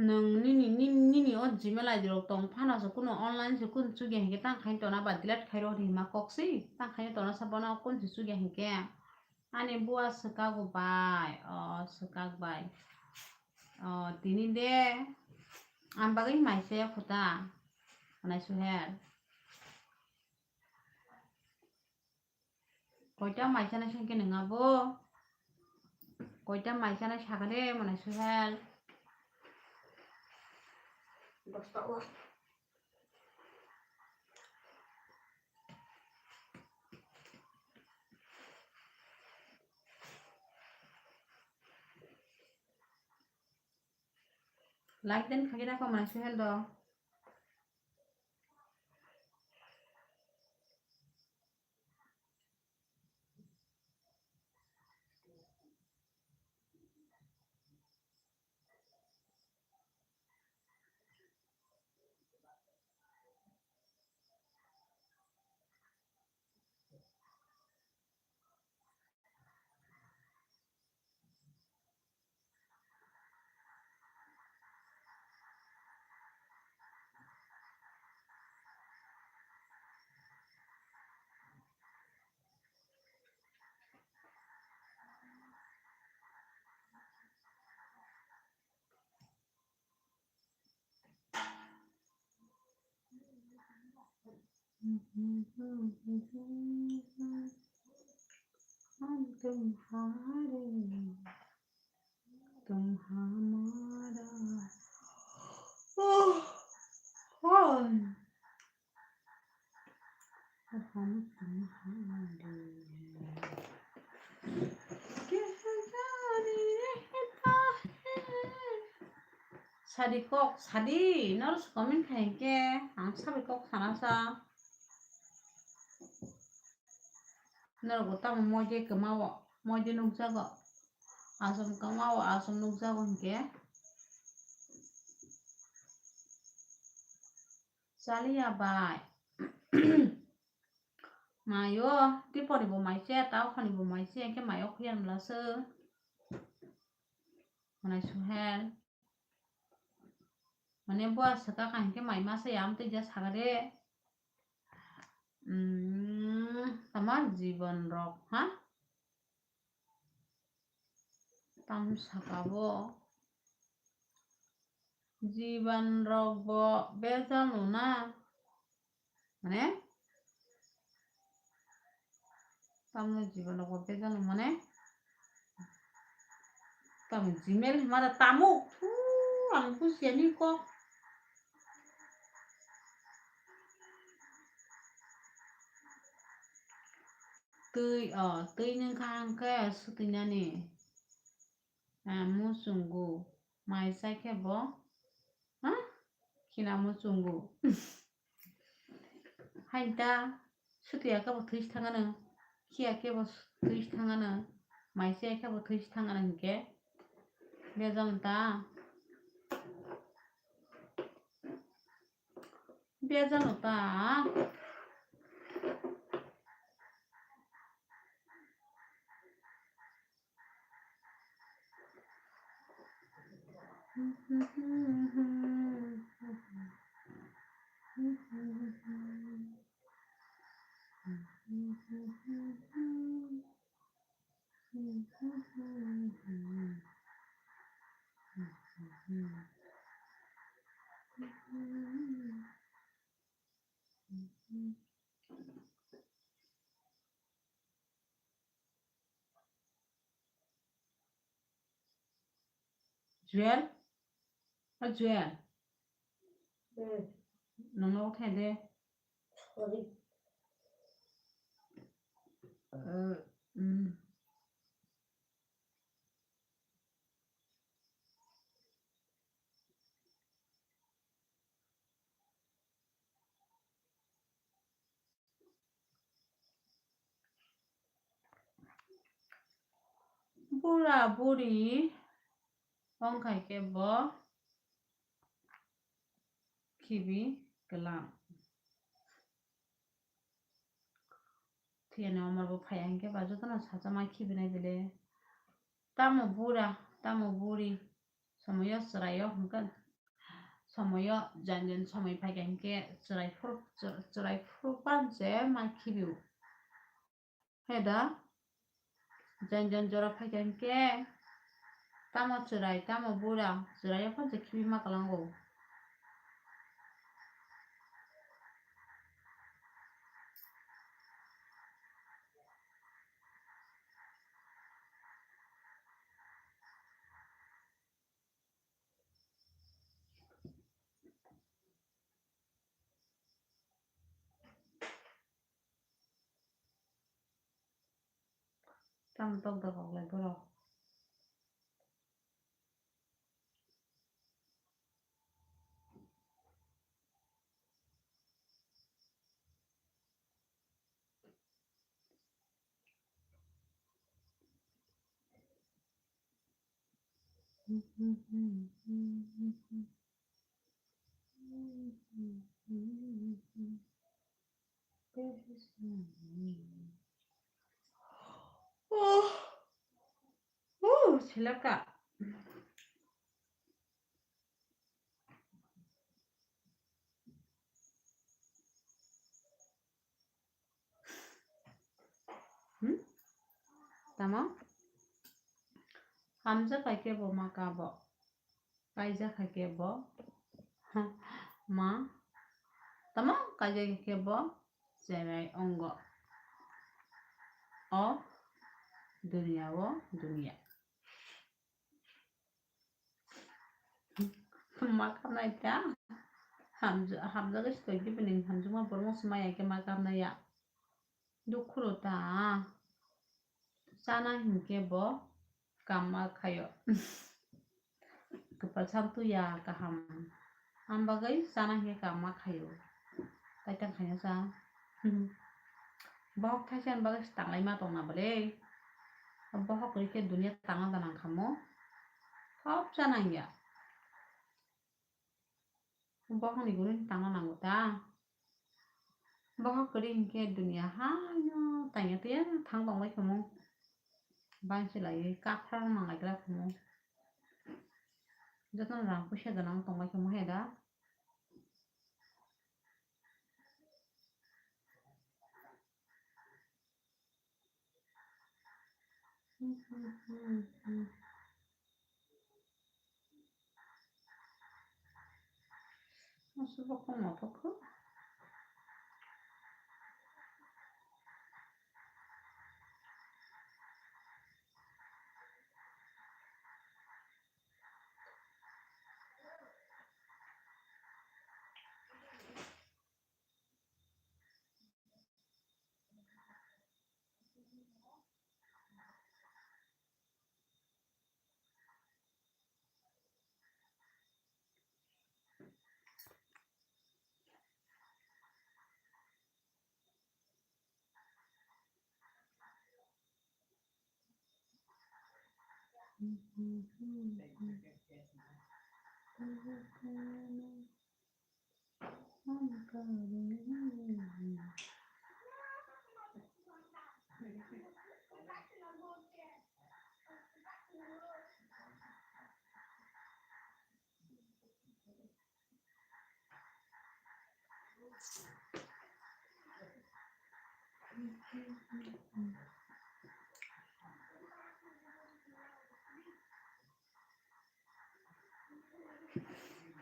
Nwng nini, nini, nini o Gmail I D rok tong phano se kunu online se kunu chugya hinkhe tang khaini tona ba delete khairo hwnwi hima kok si tang khaini tona sa bono kunu se chugya hinkhe ani bua swkago bai, o swkak bai. O tini de ang bagwi mai se khuta, hwnai Suhel. Koita mai chanai sangke nwnga bo? Koita mai chanai sakha de mwnai Suhel? Dosta o. Like den khagina ko mwnai Suhel do. हम तुम्हारे, तुम हमारा। ओह, ओह। हम तुम्हारे हैं। Kya jaane rahta hai. Sadi kok, sadi, nor comment khai ke, ang sabi kok sana sa. Nor go tamo moide kemao, moide nukjago. Asom kemao, asom nukjago hinke. Chaliya bai. Mayo, tiponi bo mai se, taukhani bo mai se, khe mayo khuyan bwla se. Hwnai Suhel. Mane bo aswk kha hinkhe mai masa ya amtwi ja sagade. Mm, tama jibon rok, ha? Tam saka bo. Jiban rok bo bejal no na. Mane? Tamni jiban rok bo bejal no mane? Tamo Gmail hima da tamo? Thu, ang bujiya ni kok. Twi, o, twi nung kha hwnkhe swtwi nani. Ah, muchungo. Mai chai khe bo. Ha? Khina muchungo. Hain ta. Swtwi ya khe bo thwi thang ano. Khiya khe bo thwi thang ano. Mai chai khe bo thwi thang ano hinkhe. Bejal ta. Bejal no ta. Juel? O Juel? Hmm. Nungno uthai de. Sorry. Eh, hmm. Bura buri Wng khai khe bo khibi kwlang. Thwiyani omor bo phaiya hinkhe ba jotono sacha ma khibinai bile. Tamo bura, tamo buri, somoyo chwraio hwnkhe, somoyo jan jan somoi phaikha hinkhe chwrai phuru, chwrai phuru panse ma khibio. He da, jan jan jora phaikha hinkhe tamo chwrai, tamo bura, chwraio panse khibi ma kwlango. Tamo tok da kok lai borok. Oh, oh, selaka. Hmm? Tamo? Hamjak hai khe bo ma kabo. Kaijak hai khe bo ma. Tamo? Kaijak hai khe bo chemai ongo. O duniya o duniya. Ma kamnai ta. Hamja-, hamjagwi sitoi gibini hamjakma borokno se maya khe ma kamnai ya. Dukhu rw ta. Chana hinkhe bo kamma khaio. Kwpal sam tuya kaham. Am bagwi chana hinkhe kamma khaio. Tai tang khaina cha. Bohok thaisa ni bagwi se tanglai ma tongna bwle. Bohok kwrwi khe duniya tangna da nang kha mo. Thop cha nang ya. Bohok ni gwnwi tangna nango ta. Bohok kwrwi hinkhe duniya haino tangya twiya thang tong lai kha mo. Bansi lai kaphra nang lai gra kha mo. Jotono rang puisa gwnang tong lai kha mo he da. Masa bakal apa kok?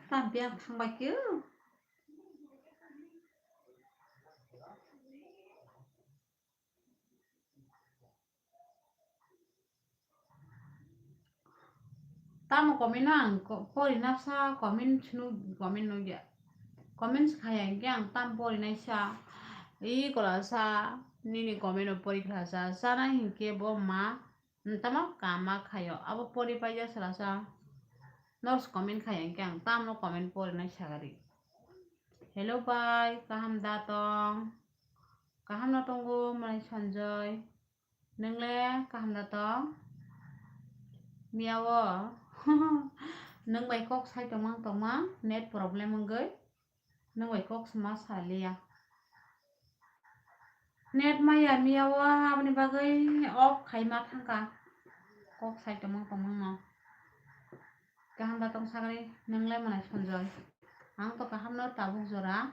Tam biang thangbai khe. Tamo comment no ang ko-, pori na sa, comment no, comment no ya. Comments khaya hinkhe ang tam pori nai sa. I kola sa, nini comment no pori kha sa. Sana hinkhe bo ma, tamo kama khayo. Abo pori paija sala sa. Nos comment khaya hinkhe ang tam no comment pori nai sagari. Hello bai, kaham da tong? Kaham no tongo, mwnai Sanjoy. Nwng le kaham da tong? Miya o Nwng bai kok sai tongmang tongmang, net problem wngwi. Nwng bai kok se ma saliya. Net maya miya o, aboni bagwi off khai ma thangkha. Kok sai tongmang tongmang no. Kaham da tong sagri, nwng lai manai Sanjoy. Ang to kaham no tabuk jora.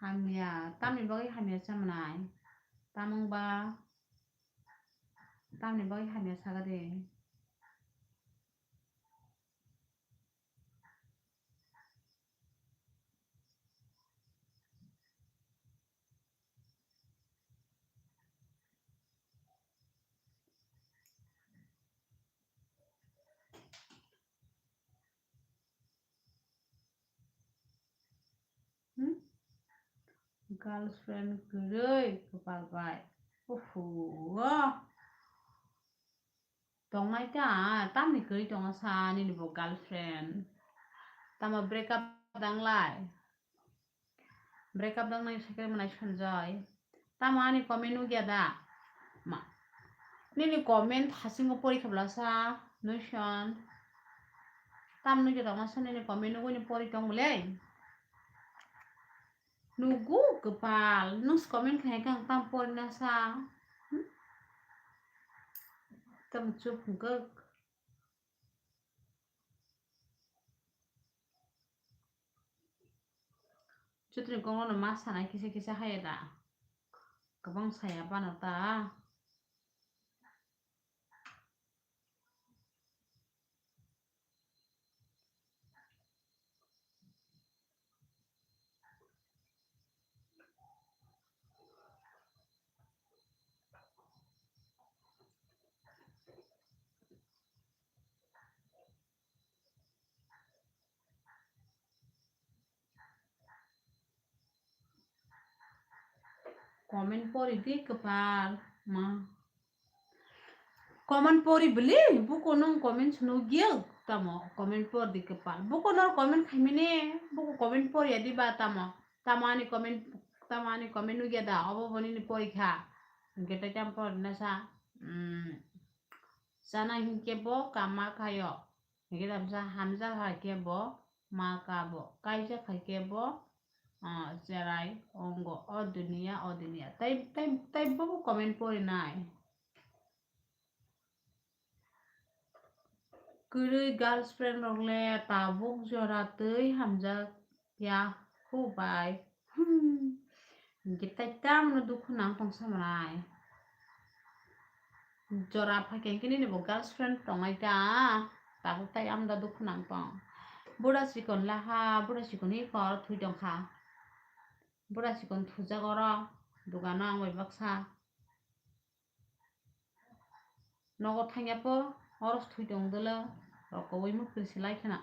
Hamya, tamni bagwi hamya cha manai? Tamung ba, tamni bagwi hamya saga de. Hmm? Girlfriend kwrwi kwpal bai. Uhu. Tongnai ta, tamni kwrwi tongo sa nini bo girlfriend. Tamo break up danglai. Break up dangnai sakhe manai Sanjoy. Tamo ani comment nugya da? Ma. Nini comment hasingo pori khabla sa, Nuson. Tam nugya tongma sa nini comment nugwi ni pori tong bole. Nugu kwpal, nus comment khai kang tam pori na sa. Hmm? Tam chup hwnkhe. Chutri kongno ma sanai kisa kisa haya da. Kwbang saya bana ta. Comment pori di kwpal ma. Comment pori bwle, buko nwng comment swnogya tamo, comment por di kwpal. Buko nor comment khaimani, buko comment pori ya di ba tamo. Tamo ani comment, tamo ani comment nugya da, obo bo nini pori kha. Hwnkhe tai tam pori na sa. Hmm. Chana hinkhe bo kama khayo. Hwnkhe tamsa hamjak hai khe bo ma ka bo, kaijak hai khe bo, ah, cherai ongo, o duniya, o duniya. Tai, tai, tai bo comment porinai. Kwrwi girlfriend rok le tabuk jora twi hamjak ya. Hubai. Hmm. Hwnkhe tai tamno dukhu nang tong samanai. Jora phaikhe hwnkhe nini bo girlfriend tongnai ta. Tabuk tai amda dukhu nang tong. Bura chikon laha, bura chikon ni kor thui tongkha. Bura chikon thujak oro. Dugano ang bai baksa. Nogo thangya po, oro thwi tong dolo, rok kowoi mukti silai khena.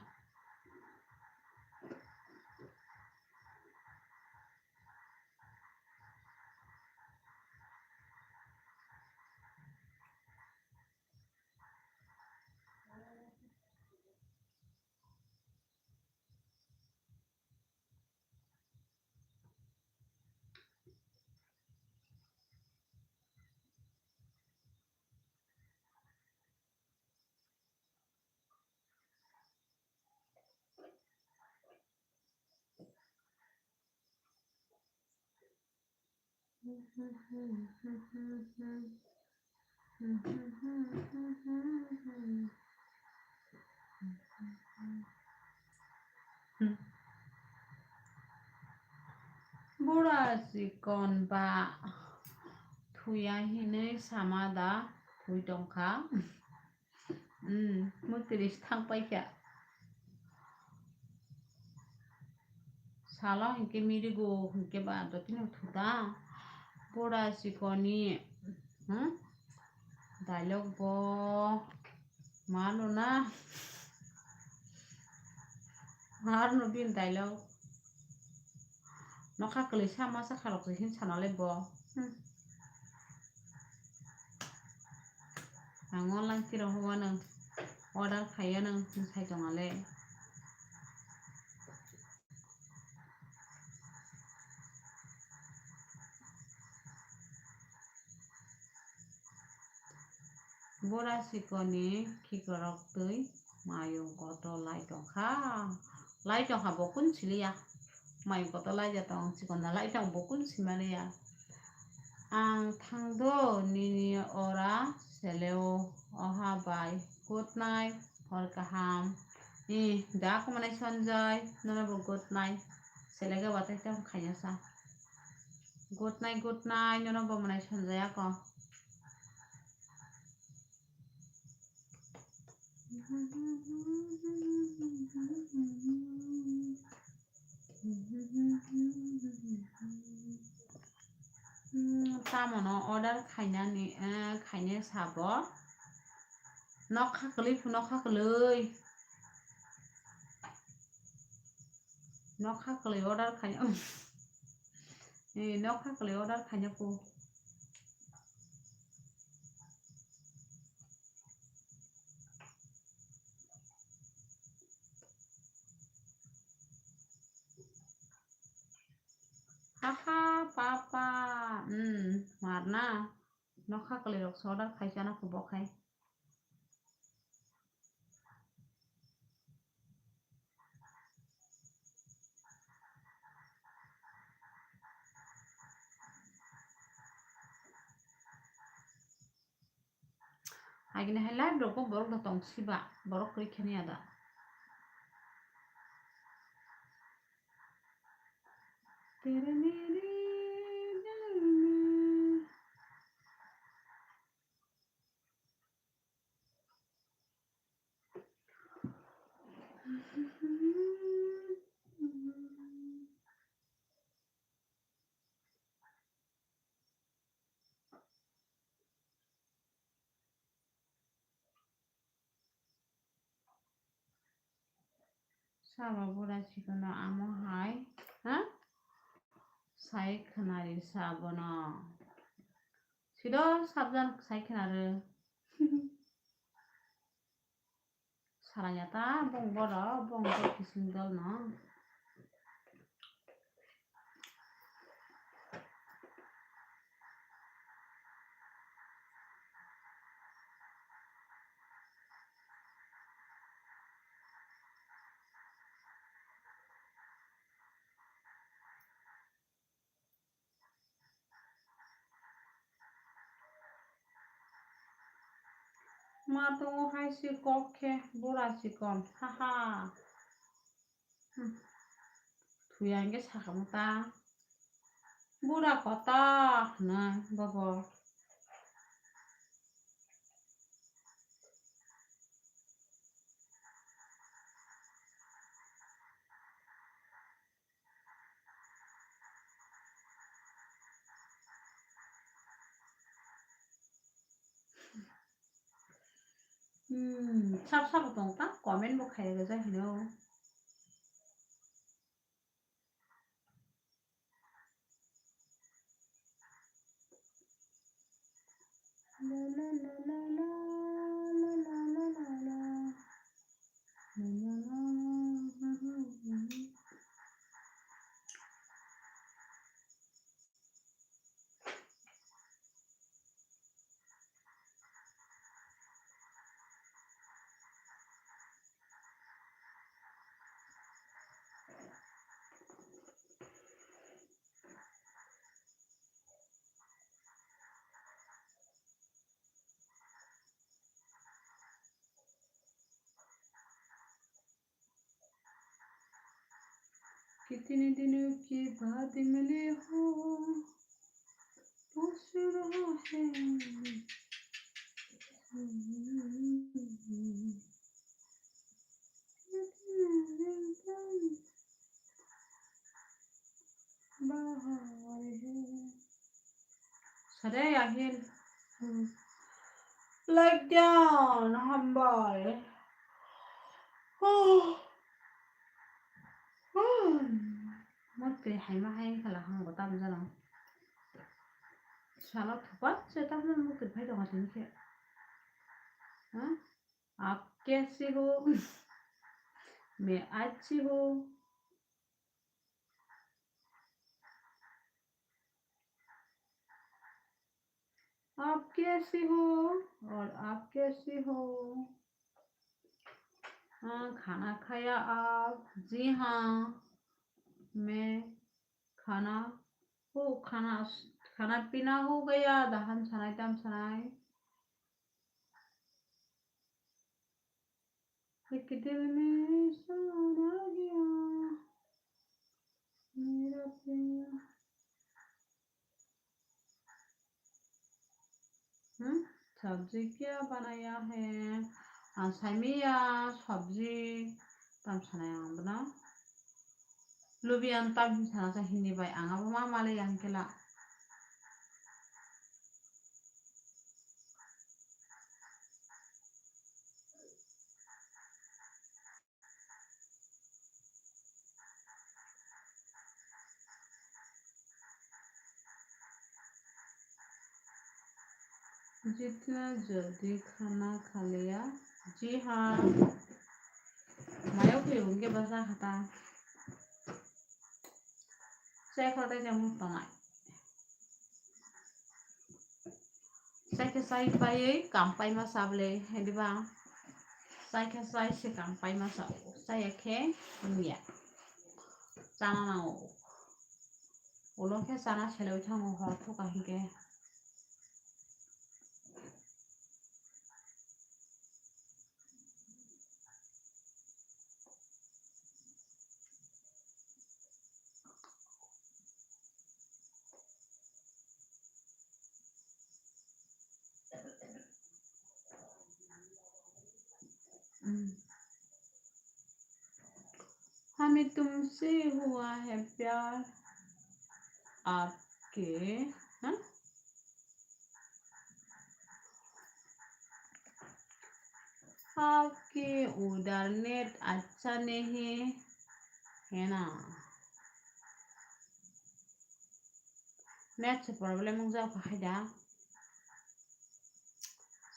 Bura chikon ba thuya hinwi sama da thwi tongkha. Hmm, mukti ris thang paikha. Salo hinkhe mirigo hinkhe ba dotino thuda. Bura chikoni, hmm? Dialogue bo mano na. Mano bin dialogue. Nokha kwlwi sa masa kharok se hin sana le bo. Hmm. Ang online tiro huwa nang order khaiya nang sai tongale. Bura sikoni khikorok twi mayung kotor lai tongkha. Lai tongkha bo kun siliya. Mayung kotor lai ja tong chikon da lai tong bo kun simaliya. Ang thangdo nini ora seleo oha bai. Good night, hor kaham. Ni da kumanai Sanjay, nono bo good night. Selega batai tong khaina sa. Good night, good night, nono bo manai Sanjay ako. Hmm, tamono order khainani, eh, khaine sabo. Nokha kwlwi phu, nokha kwlwi. Nokha kwlwi order khaina. Eh, nokha kwlwi order khaina phu. Haha, papa, hmm, marna. Nokha kwlwi rok soda khai chana khubo khai. Agini hai live rok bo borok da tong siba, borok kwrwi kheni ada. Sabo bura sikono amo hai, ha? Sai khwnari sabono. Sido sabjan sai khwnari. Saranya ta bong boro, bong boro kising dol no. Ma tongo hai se kok khe bura chikon, haha. Hmm. Thuya hwnkhe sakha ta. Bura kota hwnwi bobo. Hmm, sab sabo tong ta, comment bo khai rwjak hino. कितने दिनों के बाद मिले हो, पूछ रहा है। Sare ahil. Hmm. Like down, hambai. Oh. Oh. Motwi haima hai khala hango tam jano. Salo thupat se tam jano motwi phai tongo tini khe. Ha? Aap kaise ho? Main achhi hu. आप कैसे हो और आप कैसे हो? हाँ, खाना खाया आप? जी हाँ, मैं खाना हो, खाना, खाना पीना हो गया, dahan sanai, tam sanai. एक दिल में समा गया मेरा प्यार. Hmm? Sabji kya banaya hai? Ah, saimiya sabji tam sanai ang bana. Lubian tam sana sa Hindi bai ang abo ma male yang kela. जितना जल्दी खाना खा लिया। जी हाँ. Mayo khe hwnkhe bwsa kha ta. Chai kha tei chai muk tongnai. Chai khe chai paiwi kam paima sa bwle, hai diba? Chai khe chai se kam paima sa, chai ya khe wngya. Chana nango. Ulo khe chana selaiwi thango hor thuka hinkhe. हमें तुमसे हुआ है प्यार, आपके, हाँ? आपके उधर नेट अच्छा नहीं है ना? Net se problem wngjak kha hai da.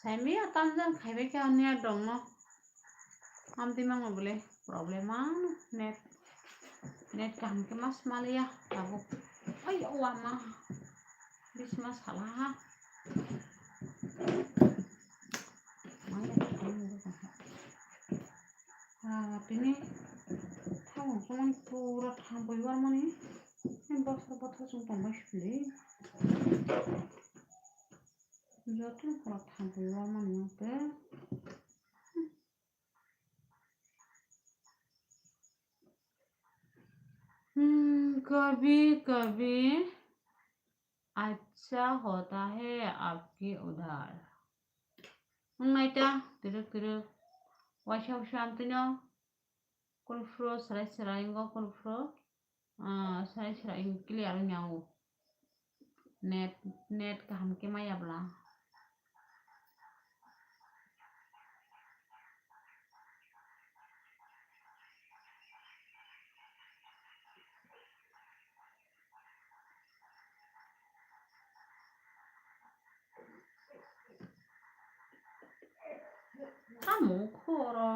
Saimi atam jang khaibai khe net rok no. Amtwi mangno bole problem ang net. Net kaham khe mas maliya tabuk. Ai o ama. Bisma sala ha. Ah, tini thaung songmani pura thampui warmani. Bosor bosor chwng tongbai sili. Joto pura thampui warmani wngkhe. Hmm, कभी कभी अच्छा होता है आपके उधर. Wngnai ta twrwk twrwk. Waisa waisa amtwino kulphuru swrai swrai wngo kulphuru. Ah, swrai swrai wng clear wngya o. Net, net kaham khe maya bwla. Tamo khoro.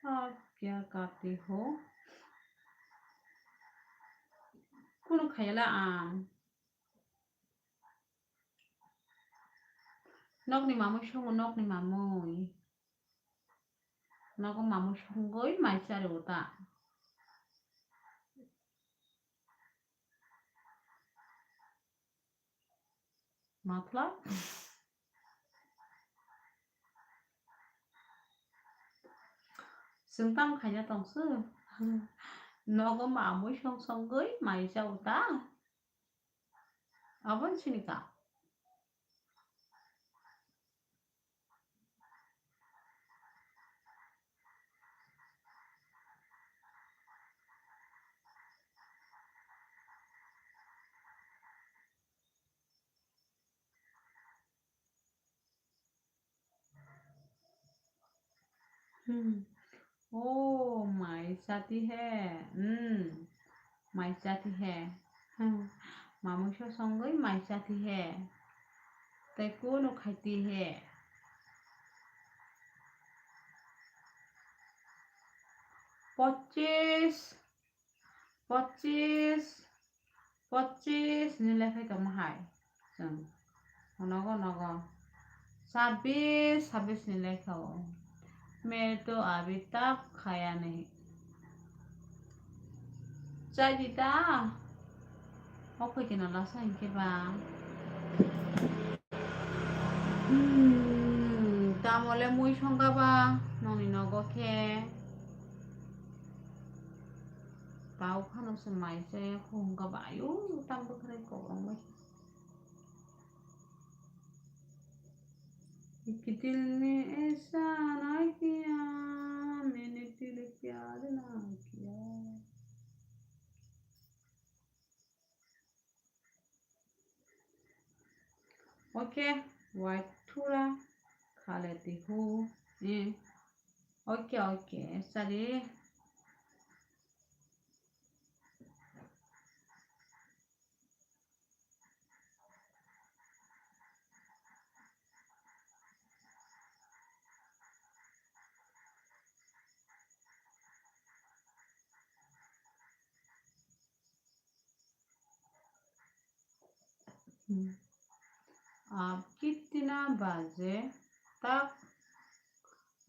आप क्या करते हो? Kuno khayala ang. Nokni mamui songo, nokni mamui. Nogo mamui songwi mai chari uta. Matlab? Chwng tamo khaina tongsu? Nogo mamui song songwi mai cha uta? Aboni sini ka. Hmm. Oh, mai chati hai. Hmm. Mai chati hai. Hmm. Mamui so songwi mai chati he. Tei kunu khaiti he. Pochis. Pochis, pochis ni lekhai tongma hai chwng. Nogo, nogo. Chabis, chabis ni lekha o. Main to abhi tak khaya nahi. Chai di ta. O koi kena lasa hinkhe ba. Hmm, tamo le mui songkha ba, nongni nogo khe. Tau phano se mai se hongkha ba, ayo, tam bwkhwnai kok rok mai. एक दिल में ऐसा ना किया, मैंने दिल प्यार ना किया। Okay, wait, थोड़ा खा लेती हूँ। Hmm. Okay, okay, sorry. Hmm. आप कितना बजे तक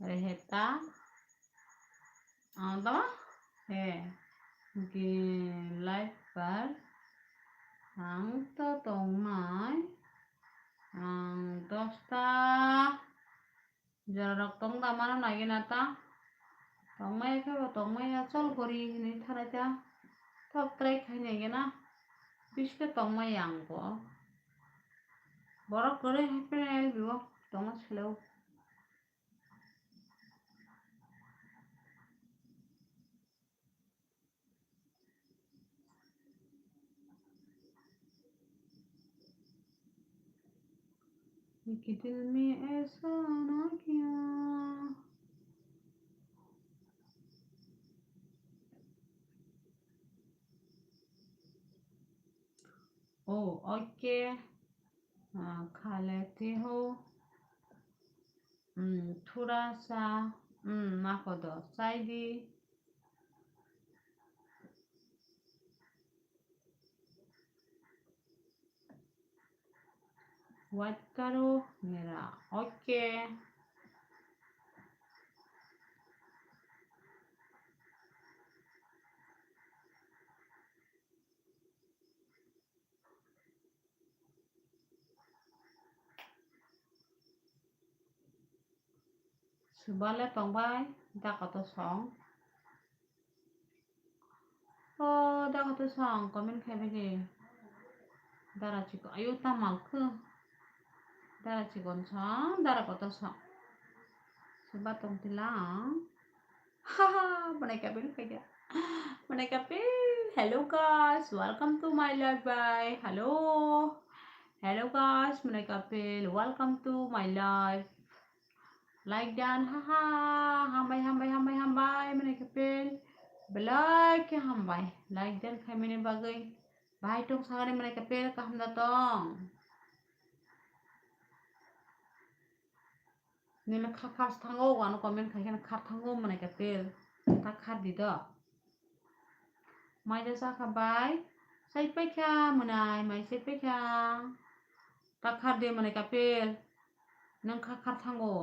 रहता? Ang tamo? He. Ge live par. Ang to tongnai. Ang dosta. Jorarok tong da mano nai gena ta. Tongmaya khe bo tongmaya chol gori hinwi thanai ta. Thok trai khai nai gena. Biske tongmaya ang bo. Borok kwrwi hai phenai bibo tongma silo. कि दिल में ऐसा ना किया। Oh, okay. Ah, खा लेती हूँ। Hmm, थोड़ा सा। Hmm, mako do chai di. Wait करो मेरा। Okay. Subale tongbai, da koto song. O, da koto song, comment khai bai de. Dara chikon, ayo, tamal khe. Dara chikon song, dara koto song. Suba tong tilang. Haha, Manai Kapil khai dia. Manai Kapil, hello guys, welcome to my live, bye. Hello. Hello guys, Manai Kapil, welcome to my live. Like dan, haha, hambai, hambai, hambai, hambai, Manai Kapil. Belai khe hambai. Like dan khaimani bagwi. Bahai tong sagani Manai Kapil, kaham da tong. Nini kha khar thango, wano comment khai kheno khar thango Manai Kapil. Ta khar di do. Mai da chakha bai. Sai paikha Manai, mai sai paikha. Ta khar di Manai Kapil. Nang kha khar thango.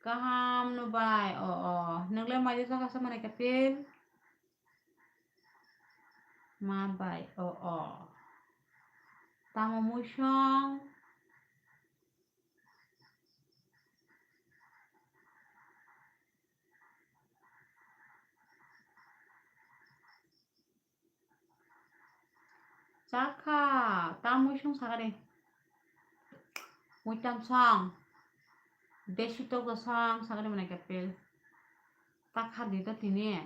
Kaham no bai. O, o. Nang le mai da chakha sa Manai Kapil. Ma bai. O, o. Tamo mui song. Chakha, ta mui song sakari. Mui tam song. Desi tok do song sakari Manai Kapil. Ta khar di do tini.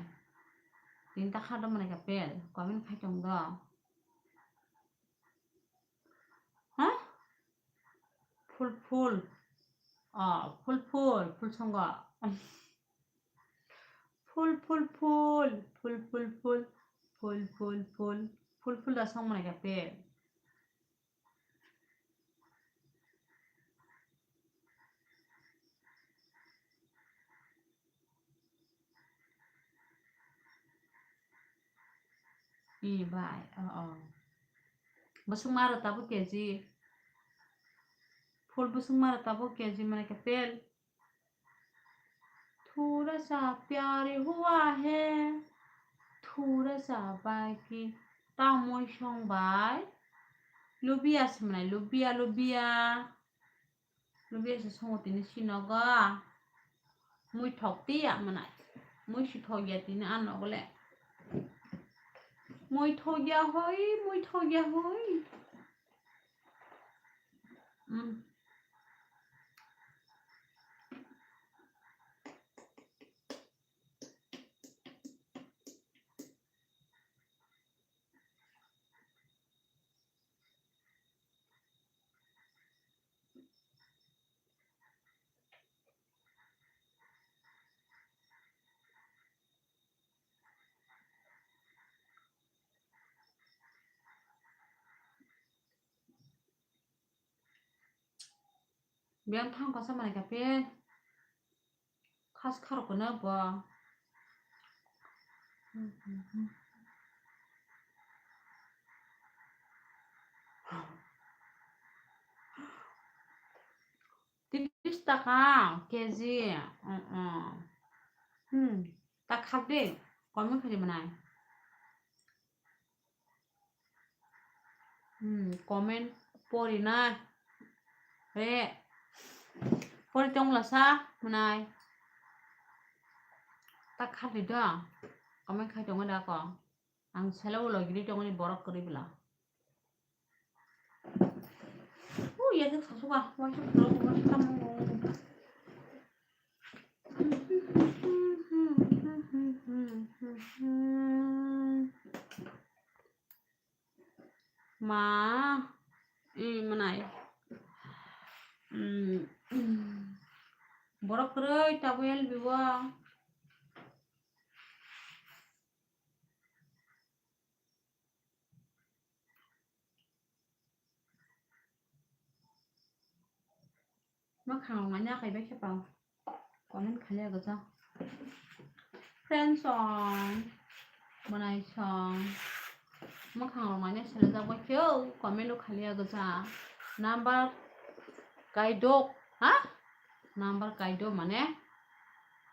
Tini ta khar do Manai Kapil. Comment khai tong do. Ha? Phul phul. Ah, phul phul, phul songo. Phul phul phul, phul phul phul, phul phul phul. Phul phul da song Manai Kapil. Ni bai, oh, oh. Bwswk maro tabuk K G. Full bwswk maro tabuk K G mane ke pel. Thura sa pyari hua hai, thura sa baki tamoi song bai. Lubia se mane, lubia, lubia. Lubia se songo tini si nogo. Mui thok tiya manai. Mui si thok ya tini a nogo le. Mui thok ya hoi, mui thok ya hoi. Mm. Biyang thang kosa manai ka pe. Khas kharok no bo. Tris taka K G. Mm, mm. Hmm. Ta khak de. Comment khaidi manai. Hmm, comment pori na. Re. Pori tong la sa manai. Ta khak de da. Comment khai tong da ko. Ang selo ulo giri tongoni borok kwrwi bwla. U ya thik sasu ba, wa thik sasu ba, wa thik sasu ba. Ma, i manai. Mm, mm. Borok kwrwi tabuk L B o. Mwkhang rok nai nakhai bai khe pao. Comment khalia gajak. Friend song, mwnai song. Mwkhang rok nai nai selajak bai khe o comment o khalia gajak. Number kaidok, ha? Number kaidok mane?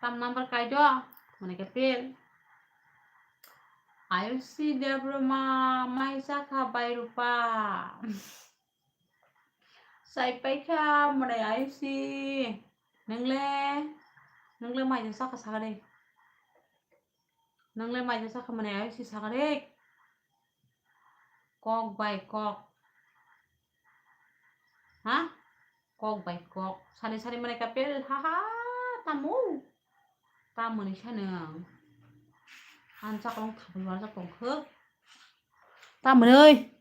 Tam number kaidok? Mane khe pil. Ayushi Debbarma, mai chakha bai rupa. Sai paikha mwnai Ayushi. Nwngle, nwngle mai chakha sakha de. Nwngle mai chakha mwnai Ayushi sakha de. Kok bai kok. Ha? Kok bai kok. Sari sari mwnai kapel. Ha ha. Tamu. Tamoni sanang. Ang chakolong thapai warjak tongkha. Tamoni.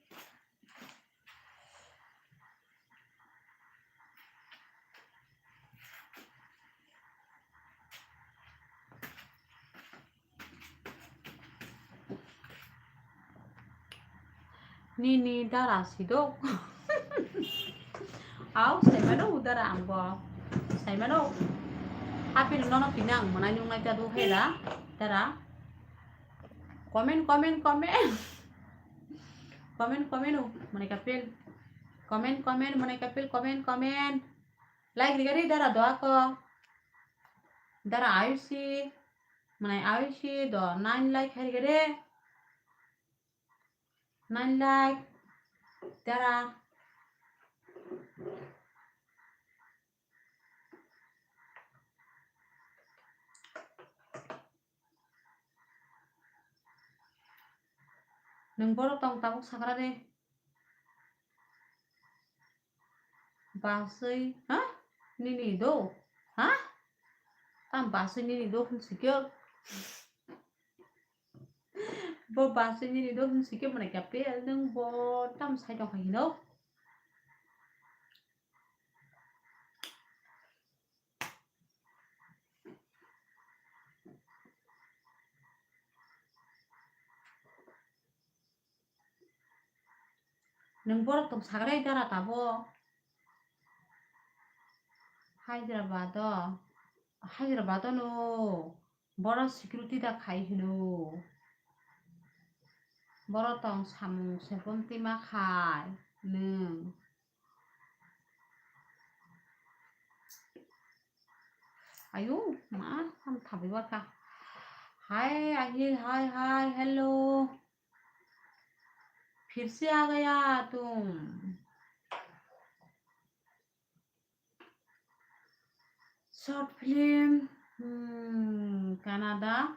Nini dara sidok. Au, saimano dara angbo. Saimano. Happy nono pinang, manai nung naita do hera. Dara. Comment, comment, comment. Comment, comment, oh, mane kapil. Comment, comment, mane kapil, comment, comment. Like rigari dara do ako. Dara Ayushi. Mane Ayushi do nine like hari gare. Nine like. Dara. Nwng borok tong tabuk sakra de. Baswi, ha? Nini do? Ha? Tam baswi nini do hwn sikyo. Bo baswi nini do hwn sikyo mane kapil nwng bo tam sai tong khai hino. Nwng borok tong sagrai dara tabo. Hyderabad o, Hyderabad o no borok security da khai hino. Boro tong samung sepon tima khai nwng. Ayo, ma, ham thabi barka. Hi, Ahil, hi, hi, hello. फिर से आ गया तुम। Short film, hmm, Kannada,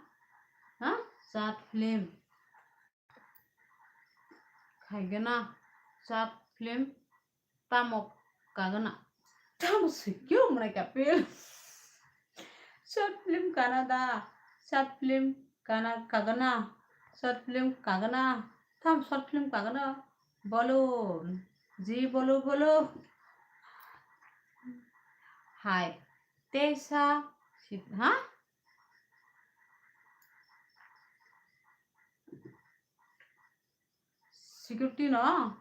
ha? Short film. Khaigana, short film, tamo kagana. Tamo sikyo mwnai kapil. Short film Kannada, short film kana kagana, short film kagana, tam short film kagana. Bolo, ji bolo bolo. Hai, tesa, ha? Security no?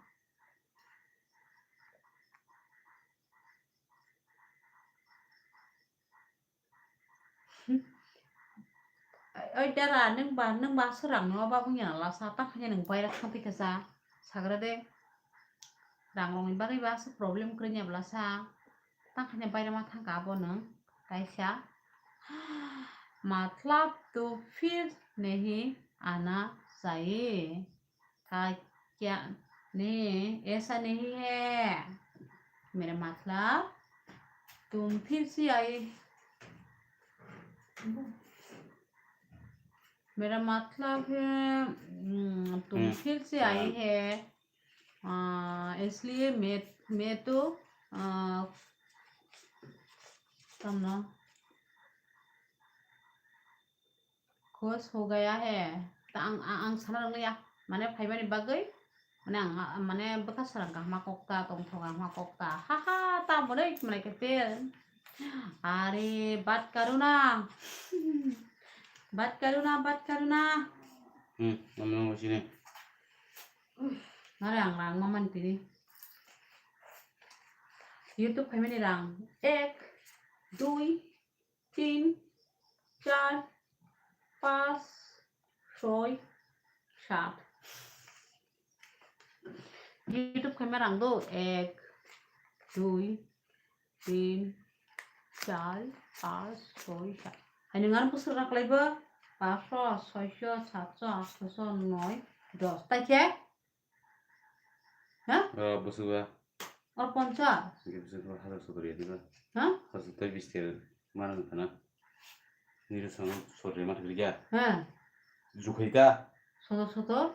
Oi dara, nwng ba, nwng ba swrang no ba wngya lasa, tang khe nwng bai rok thang thik khe sa, sagra de. Rang rong ni bagwi ba se problem kwrwngya bwlasa. Tang khe bai rok ma thang ka abo nwng kaisa. मतलब तो फिर नहीं आना चाहिए। का क्या? नहीं, ऐसा नहीं है। मेरा मतलब तुम फिर से आई। मेरा मतलब है, हम्म, तुम हम्म। फिर से आई है। आ, इसलिए मैं, मैं तो, आ, तमना खुश हो गया है। Ta ang, ang, ang sana rang ya. Mane phaimani bagwi, mane ang, mane bwkha sarang kahma kokta, tongthok kahma kokta. Ha ha, ta mone mane ke tel. Are, bat karo na. Bat karo na, bat karo na. Hmm, namang sini. Nare ang rang mamani tini. YouTube phaimani rang. Ek, dui, tin, char, panch, choi, sat. YouTube khaima rang do, ek, dui, tin, char, panch, choi, sat. Hai nwng ano bwswk raklai bo? Paso, soiso, satso, atso, noi, dos. Tai khe? Ha? O, bwswk ba. O, ponchas. Hingke bwswk ba, hajar sotor ya diba? Ha? Hajar tai bis tera mana wngkha na? Nini song sotor ma thangri ya? Ha. Jukhai ka? Sotor, sotor.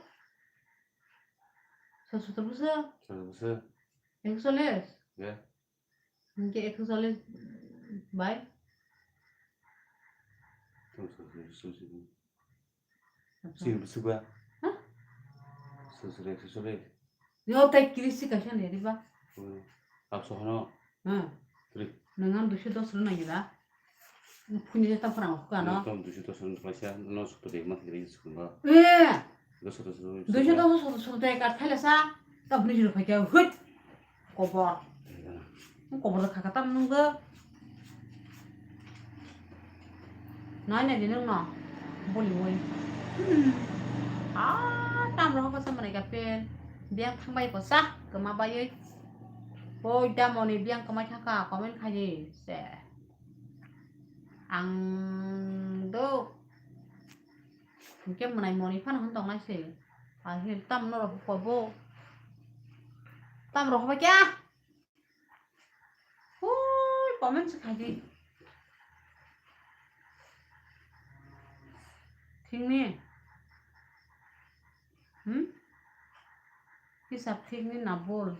Sotor, sotor bwswk? Sotor bwswk? Ekso chollish? Ya. Hingke ekso chollish bai? Tong song song song song. Acha. Sini bwswk ba? Ha? Sosore, sosore. Yo, tai kiri si kaisa ni riba. Hmm. Akso hano. Hmm. Tri. Nang ang duiso dos rw nang ila. Phuni je ta phra ko ano. Tong duiso dos rw kaisa, no soto de ma kiri sukun ba. Eh! Dos rw sokto. Duiso dos rw sokto, sokto ek ar thaila sa. Ta phuni juro phai kya hut. Kobor. Kobor da khaka tam nung da. Nai nai di nung no. Boli boli. Hmm. Ah, tam roho ko sa manai ka pen. Biang thang bai ko sa. Kema bai oi. Oi da moni biang kema thaka comment khai di. Se. Ang do. Hingke mwnai moni phano hwn tongnai se. Ahil tam norok hupo bo. Tam rok hupo kya? Hui, comment se khai di. Thik ni? Hmm? Hisab thik ni na bol?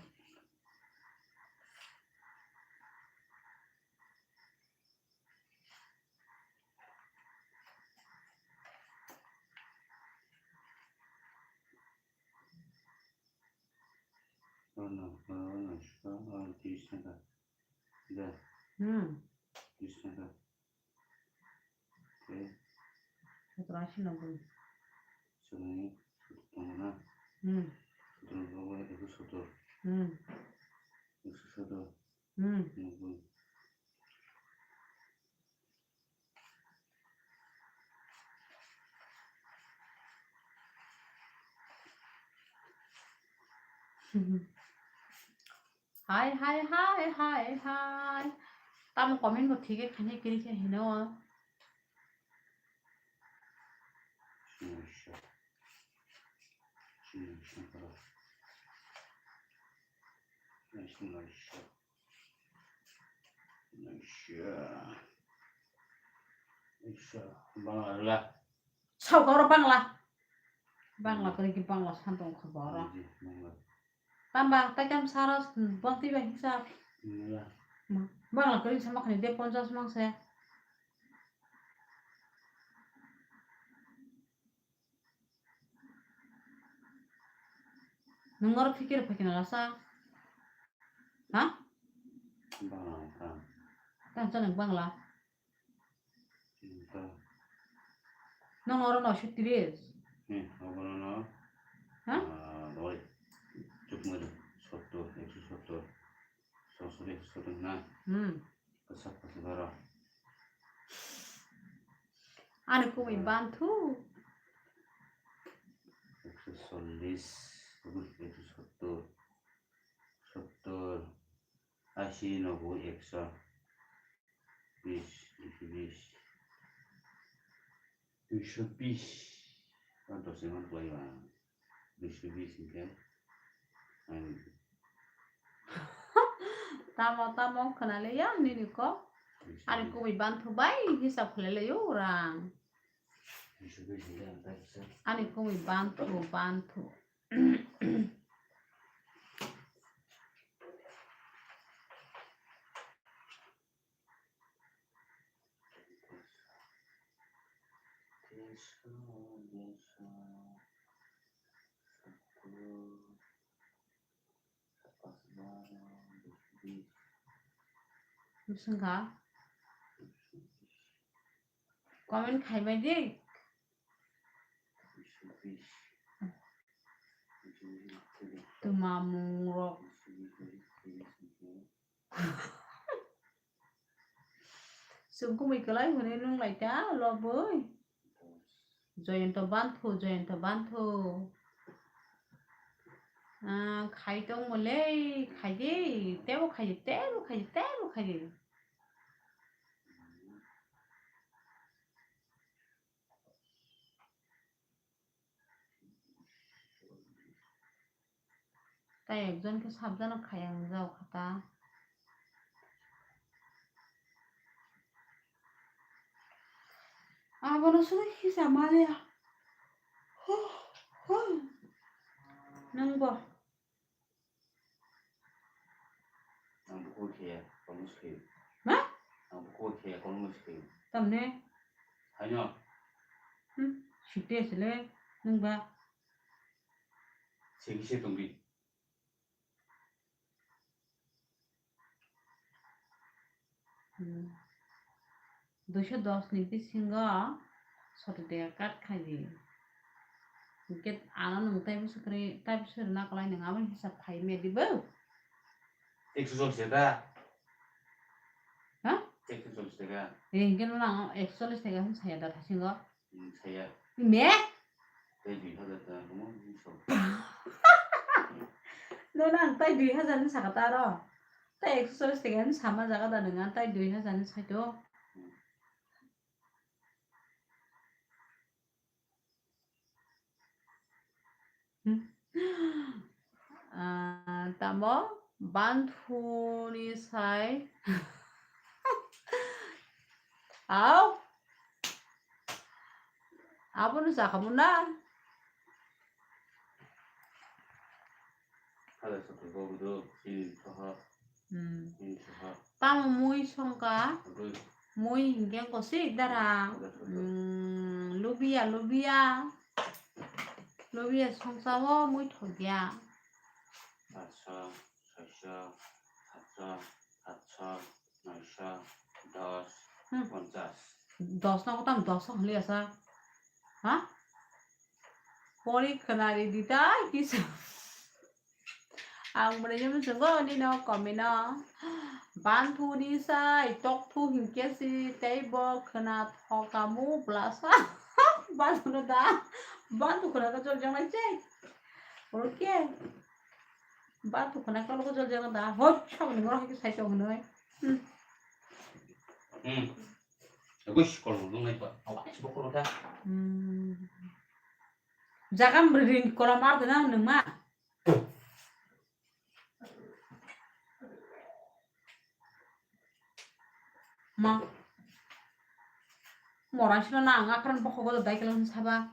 Ono, ono, ono, tris taka. Da. Hmm. Tris taka. Te. Sotoro ashi noboi. Sotoro, sotoro tongo na? Hmm. Sotoro nogo ekso sotoro. Hmm. Ekso sotoro. Hmm. Noboi. Hai, hai, hai, hai, hai. Tamo comment bo thik khe khainai kwrwi khe hino. Bangla rwla. Sao khe oro Bangla. Bangla kwrwi khe Bangla san tong kha bo oro. Bangla. Tamba tai kam sara bwtwi bai hisa. Bangla. Bangla kwrwi sama khani de ponchas mang se. Nwng oro phikir phaikhe na lasa? Ha? Bangla wngkha. Tamo chwng Bangla? Wngkha. Nwng oro noisho tris? Hmm, obono no. Ha? Ah, doi. Chukmani sottor, ekso sottor. Sosori, sottor na. Hmm. Kwchak kwchak oro. Ani kumui banthu. Ekso chollis, ekso sottor, sottor, ashi, nobboi, ekso, bis, duiso bis, duiso bis. Oro dos ni man kwlai ba. Duiso bis hinkhe ang tamo, tamo khwnale ya nini kok. Duiso bis. Ani kubui banthu bai hisab khlai laio rang. Duiso bis hinkhe ang tak sa. Ani kubui banthu, banthu. Bising kha? Comment khai bai di. Twma mung rok. Chwng kumui kwlai hwnwi nung lai ta, lobwi. Joyonto banthu, Joyonto banthu. Ah, khai tongmo le, khai di, tebo khai di, tebo khai di, tebo khai di. Tai ekjon khe sabjano khayang jao kha ta. Abono suri kisa maliya. Huh, huh. Nangbo. Ang buku khe kolmo swkhe. Ma? Ang buku khe kolmo swkhe. Tamne? Haino. Hmm, site sile nung ba. Segi se tongbi. Hmm. Duiso dos ni bisingo soto dega cut khai di. Hingke ano nwng taibo swkri, taibo swrwna kwlai nwng abo hisab khai me di bo. Ekso chollis taka. Ha? Ekso chollis taka. Eh, hingke nwng ekso chollis taka hwn saya da thasingo. Hmm, saya. Me? Tei dui hajar taka tongmo, bini sok. Nono ang tai dui hajar ni saka ta aro. Tai ekso chollis taka ni sama jaga da nang, ang tai dui hajar ni saito. Hmm. Ah, tamo banthuni sai. Au. Abono jakhamu na. Hala sotro bobo do, sini soha. Hmm. Sini soha. Tamo mui songka. Agoi. Mui hingke kosik dara. Hala sotro. Hmm, lubia, lubia. Lubia songsa o mui thokya. Saisa, saisa, satsa, satsa, naisa, dos, hmm. Ponchas. Dos no kotam dos hwnli asa. Ha? Pori khwnari ditai kisa. Ang mwnwi mwnwi chwngo nino komino. Banthuni sai tokthu hinkhe si tei bo khwna thokamu blasa. Banthuni da. Banthu khwna khe chol jongnai chai. Oro khe. Ba tu khana kalo ko jol jaga da. Hoi, saboni ngoro hai sai to hwnoi. Hmm. Hmm. Agus kol nung nai ba. Awas bo kol da. Hmm. Jaga mri ring kola mar dena nung ma. Ma. Morang sino na ang akran bokhogo dai kelang saba.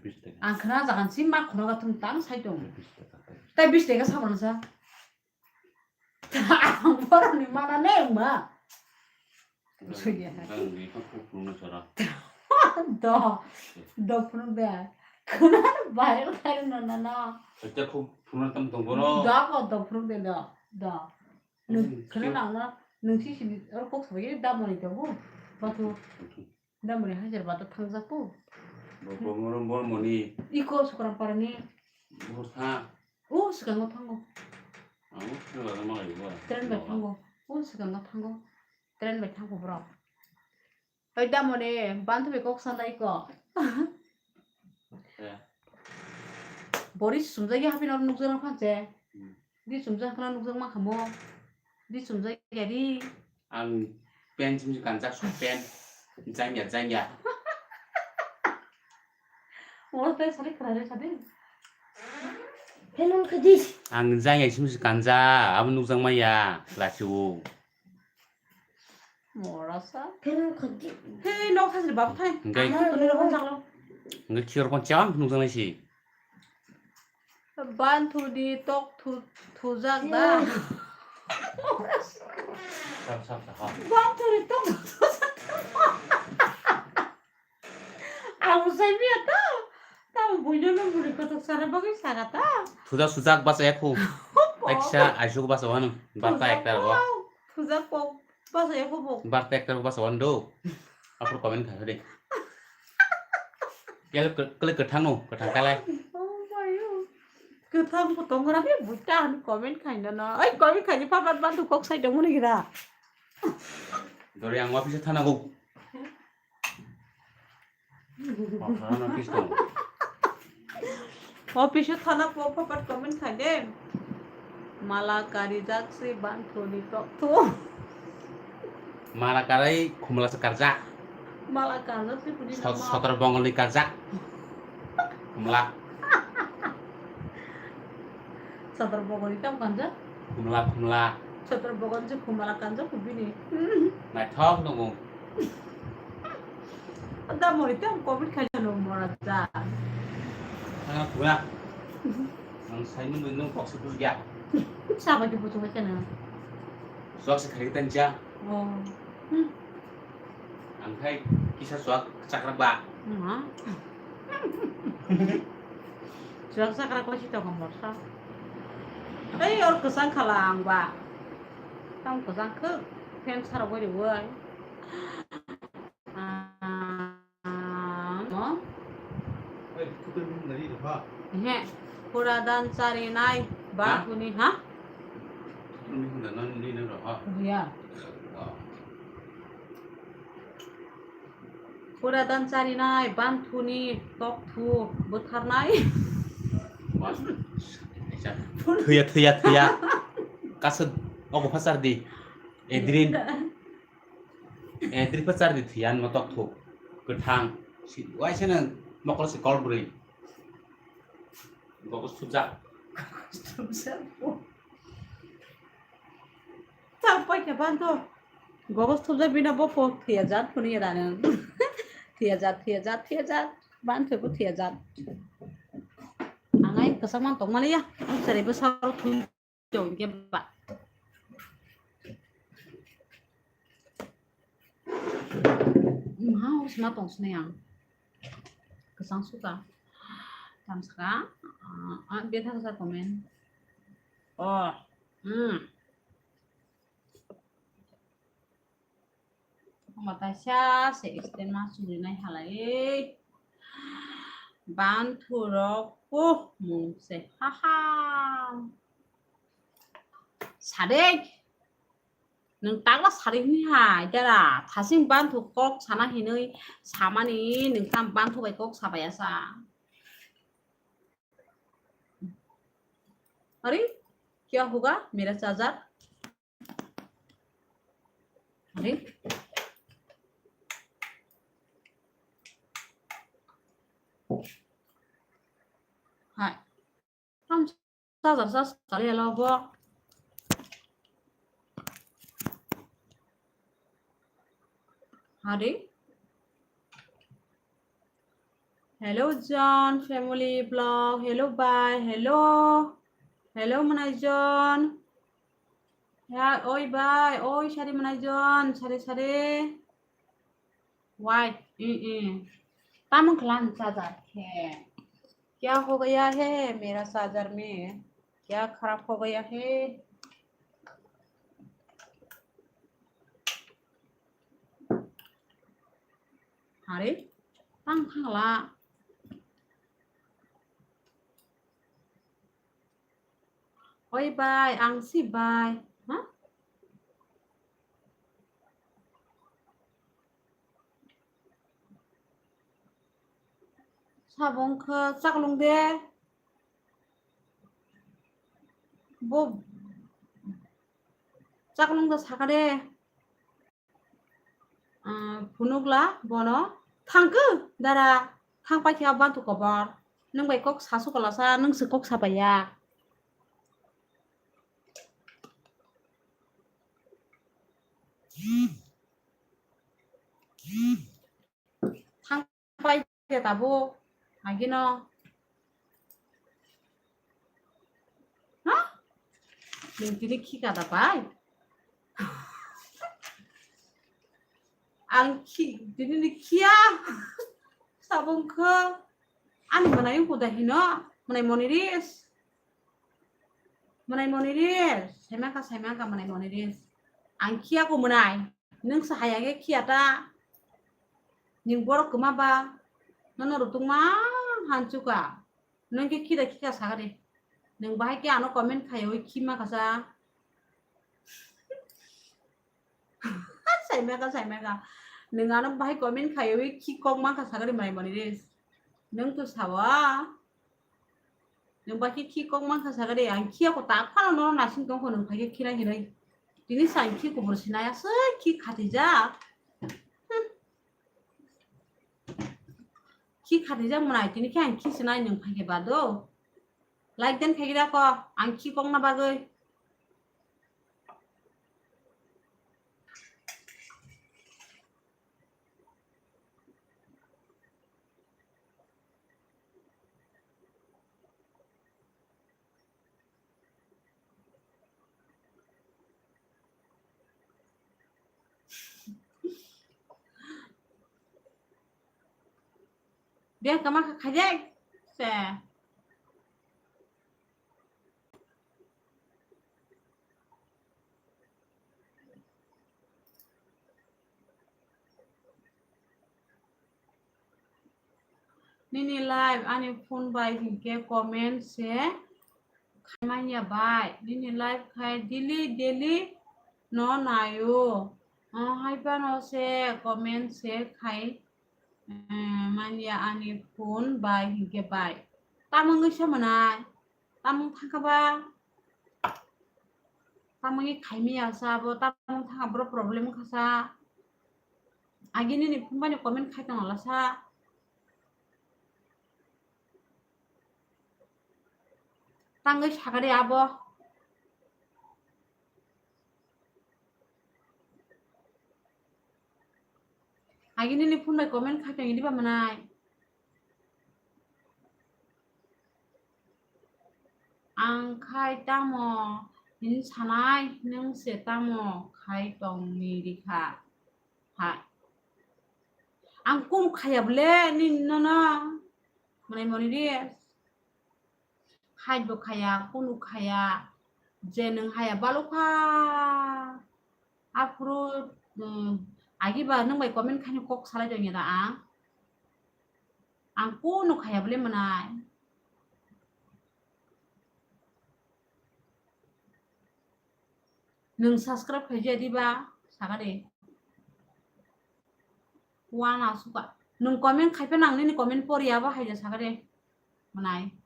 Bis taka. Ang khna jagan si ma khono ga thung tang sai tong. Bis taka. Tai bis taka sabo sa. Ang boroni mana ne ma. Suya. Ang ni ko puk puk sara. Do. Do phunuk de. Khna viral khai no na na. Sacha puk phunuk tam tong bono. Do ko do phunuk de do. Do. Nung khna nang na nung si sini or kok sabai da moni to bu. Batu. Da moni hajar bata thang ja ko. Bo bo moro bor moni. Iko sukram parani. Bor tha. O swkango thango. Ang thang la ma lai bo. Train bai thango. O swkango thango. Train bai thango bro. Oi da moni bantu bai kok sandai ko. Eh. Boris sumjagi hapi nor nukjana phanse. Hmm. Di sumjak khana nukjak ma khamo. Di sumjak ya di. Ang pen chum kanjak su pen. Jangya jangya. Mo te sari khara re sadi. Pen on khadis. Ang jangya chum kanja abo nukjak ma ya lachiu. Morasa. Pen on khadis. He nok khajri bab thai. Hingke. Ang tuni rokon chaklo. Hingke khiyor kon chang nukjak nai si. Banthuni tok thu-, thujak da. Sam, sam, sam, ha. Banthuni tok thujak da. Ang sai biya ta. Tamo buino no muri kotok sara bagwi saka ta. Thujak sujak basa ya khu. Eksa aisuk basa wano. Barta ekta rogo. Thujak pok. Basa ya khu pok. Barta ekta rogo basa wano do. Apor comment kha de. Kele ke-, kele kethang no, kethang kele. Oh my God. Kethang pho tongra ni buta han comment khaina na. Ai comment khaini phapat bantu kok sai dong muni gira. Dori ang office thana go. Office thana pis dong. Office thana pho phapat comment khai de. Mala karijak se banthoni tok thu. Mala karai khumla se karjak. Mala karjak se puni Sot-, nama. Sotor bongolni karjak. Khumla. Sotor bongolni tam kanjak? Khumla, khumla. Sotor bongol se khumla kanjak kubini. Naithok nungo. Da mori tam comment khai no mora ja. Ang khumla. Ang sai nung nung kok se bujya. Saba ki butung kana. Sok se khai tan ja. Oh. Hmm. Ang khai kisa suak chakrak ba. Hmm. Suak chakrak ko si tong morsa. Ei or kesang khala ang ba. Tam kesang ke fan sara bori wai. Ah, no. He, pura dan chari nai, ba kuni, ha? Ya. Pura dan chari nai, banthuni, tokthu, bwtharnai. Thuya, thuya, thuya. Kasa, ogo phasar di. Edrin. Eh, tripachar di thiyan mo tok thuk. Kwthang. Si, waisa nang mokol si kol bwrwi. Gogos thupjak. Thupjak. Chak pai khe ban to. Gogos thupjak bina bo po thiya jat phuni rana. Thiya jat, thiya jat, thiya jat. Ban thoi bo thiya jat. Angai kwchak man tong mani ya. Ang chari bo saro thum. Chong ke ba. Mau sima tong sini yang. Kesang suka. Tam saka. Ah, ah, dia tak sa komen. Oh. Hmm. Mataisa se extend ma surinai halai. Banthurok puh mung se. Ha ha. Sadek. Nung takla sari hini hai dara. Thasing banthu kok sana hinui samani nung tam banthu bai kok sabaya sa. Ari? क्या होगा मेरा चार्जर? अरे, हाय। Tam charger charge kali alo bo. Hari. Hello John family vlog. Hello bye. Hello. Hello Manai John. Ya, oi bye. Oi sari Manai John. Sari sari. Wait, mm, mm. Tamo klan charger khe? क्या हो गया है मेरा चार्जर में? क्या खराब हो गया है? Hari, tang thangla. Oi bai, ang si bai. Ha? Sabong khe chaklung de. Bo chaklung da saka de. Ah, phunukla bono, "Thangkhe dara, thangpai khe bantu kobor. Nwng bai kok sasu kalasa, nwng se kok sapaiya." Thangpai khe tabuk agino. Ha? Nwng tini khika da bai? Ang khi, tini ni khiya. Sabong khe. Ani manai ko da hino. Manai moniris. Manai moniris. Saimaka, saimaka manai moniris. Ang khiya ko manai. Nwng sa hayage khiya ta. Nwng borok kwma ba. Nono rutungma hanchuka. Nwng khe khida khika sagari. Nwng bahai khe ano comment khaiwi khima kasa. Saimaka, saimaka. Nwng ano bahai comment khaiwi khi kok mangkha sagari mai mani ris. Nwng to sawa. Nwng bahai khe khi kok mangkha sagari. Ang khiya ko tak phano no nasing tongkho nwng phai khe khina hinoi. Tini sa ang khi kubur sinai aswk khi khatijak. Hmm. Khi khatijak mwnai, tini khe ang khi sinai nwng phai khe bado. Like den khaigwi rakho, ang khi kokna bagwi. Dia kama kha khajai se. Nini live ani phone bai hinkhe comment se khaimanya bai. Nini live khai daily daily no naio. O hai phano se comment se khai, eh, manya ani phone bai hinkhe bai. Tamo wngwi se mwnai? Tamo thangkha ba? Tamo wngwi khaimaya sa bo? Tamo thangkha bro problem wngkha sa? Agi nini phone bai no comment khai tong lasa. Tangwi sakari abo. Agi nini phone bai comment khai tong diba mwnai? Ang khai tamo hin sanai, nwng se tamo khai tong ni rikha. Ha. Ang kum khaya bole nini nono. Mwnai moni ri. Hai bo khaya, kunu khaya. Je nwng haya balukha. Aphuru, um, agi ba nwng bai comment khaini kok salai tongya da ang. Ang kunu khaya bole mwnai. Nwng subscribe khaijak diba? Saka de. Wana suka. Nwng comment khaipa nang nini comment poriya ba haida saka de. Mwnai.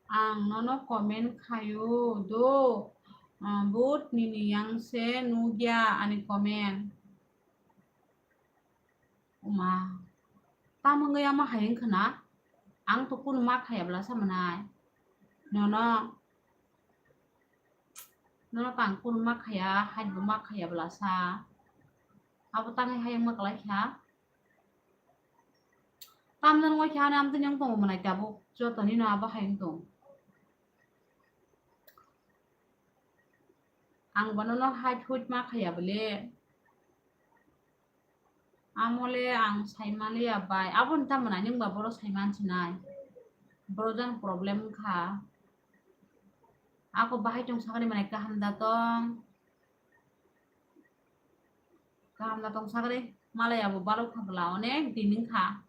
Ang nono comment khaio do, ah, but nini yang se nugya ani comment. Uma, tamo wngwi ama hai wngkha na? Ang to kunu ma khaya bwlasa mwnai. Nono, nono to ang kunu ma khaya, hai bo ma khaya bwlasa. Abo tangwi hai wngma kwlai kha. Tamjani wngwi kha ani amtwini wng tongo mwnai tabuk, jotoni no abo hai wng tong. Ang bono no hai phuit ma khaya bole. Amole ang saimaliya bai. Aboni tamo nai nwng ba boro saiman sinai. Boro jani problem wngkha. Ako bahai tong sakani mwnai kaham da tong. Kaham da tong sakani. Malai abo balok kha bwla onek din wngkha.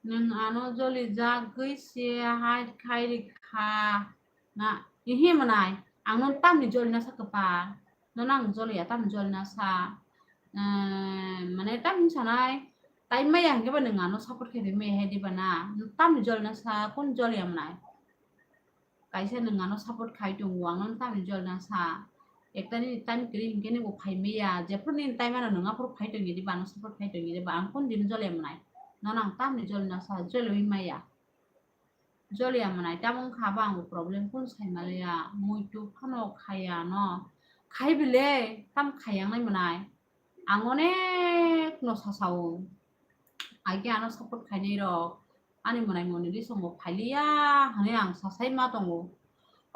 Nwng ano joli jagwi se hai khai rikha na? Ihi mwnai, ang no tamni joli na sa kwpal? Nono ang joli ya, tamni joli na sa? Ehm, mane tamni sanai, tai maya hwnkhe ba nwng ano support khe di maya hai diba na? Tamni joli na sa, kun joli ya mwnai? Kaisa nwng ano support khai tongo, ang no tamni joli na sa? Ekta nini time kwrwi hinkhe nini bo phai maya, jephuru nini time ano nwng aphuru phai tongya diba, ano support khai tongya diba, ang kun dino joli ya mwnai? Nono ang tamni joli na sa, joli wi maya. Joli ya mwnai, tamo wngkha ba ang bo problem kun sai maliya, muitu phano khaya no. Khai bile, tam khayang nai mwnai. Ang onek no sasao. Age ano support khainai rok. Ani mwnai moni ri songo phailiya, hwnwi ang sasai ma tongo.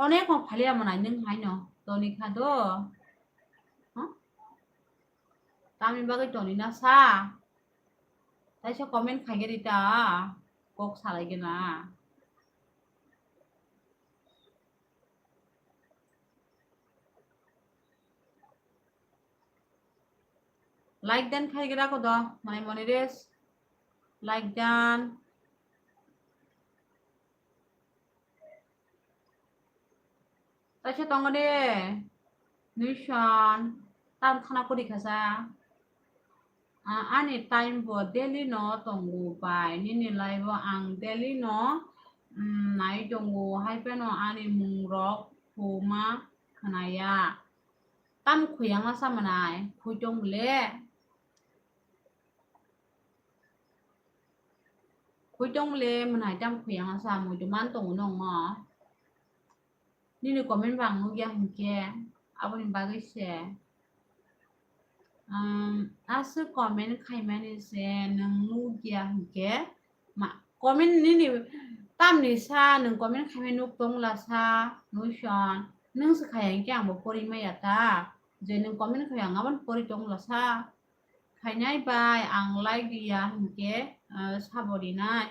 Onek no phailiya mwnai nwng hai no. Toni kha do. Huh? Tamni bagwi toni na sa? Taisa comment khai gari ta. Kok salai gena. Like dan khai gira ko do, mane mone res. Like dan. Taisa tongo de. Nuison. Tam thana kori khasa. Ah, ani time bo daily no tongo bai. Nini life o ang daily no, mm, nai tongo. Hai phano ani mung rok khuma khnaya. Tam khuyang asa mwnai, khuitong le. Khuitong le mwnai tam khuyang asa, muitu man tongo nongmo. Nini comment bang nukya hinkhe, aboni bagwi se. Um, aswk comment khaimani se nwng nukya hinkhe, ma, comment nini tamni sa, nwng comment khaimani nuk tongla sa, Nuison. Nwng se khaya hinkhe ang bo pori maya ta. Je nwng comment khaya ang aboni pori tongla sa. Khainai bai ang like riya hinkhe, uh, sabo rinai.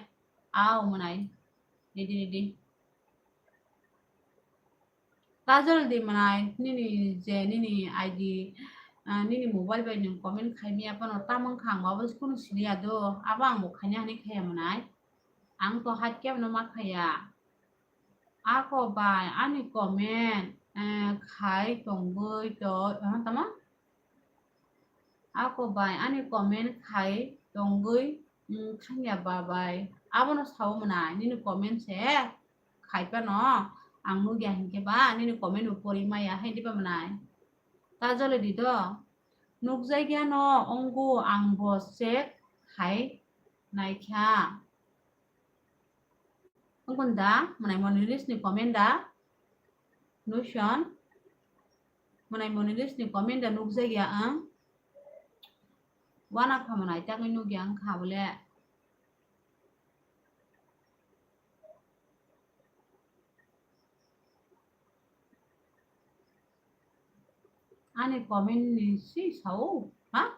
Au mwnai. Ready, ready. Kajol di mwnai, nini je, nini I D, ah, nini mobile bai nwng comment khaimaya phano tamung kha ang abo kunu siliya do, abo ang bo khaina hinwi khaya mwnai. Ang to hai kebo no ma khaya. Ako bai ani comment, eh, khai tongwi to, ah, tamo? Ako bai ani comment khai tongwi, mm, thangya ba bai. Abono sao mwnai, nini comment se khai phano ang nukya hinkhe ba, nini comment bo pori maya hai diba mwnai. Ta jole di do. Nukjakya no wngo ang bo check khai naikha. Wngkon da, mwnai moni list ni comment da? Nuison. Mwnai moni list ni comment da nukjakya ang? Wana kha mwnai, tangwi nukya wngkha bole. Ani comment ni si sao, ha?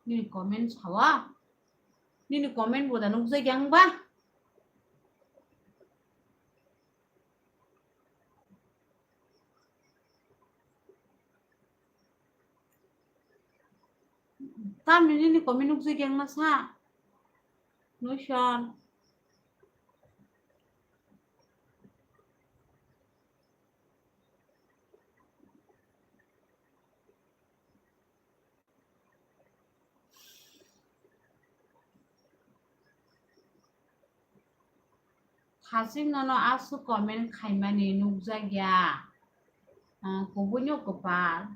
Nini comment sawa? Nini comment bo da nukjakya wngba? Tamni nini comment nukjakya wngma sa? Nuison. Hasing nono aswk comment khaimani nukjakya. Ah, kubuino kwpal.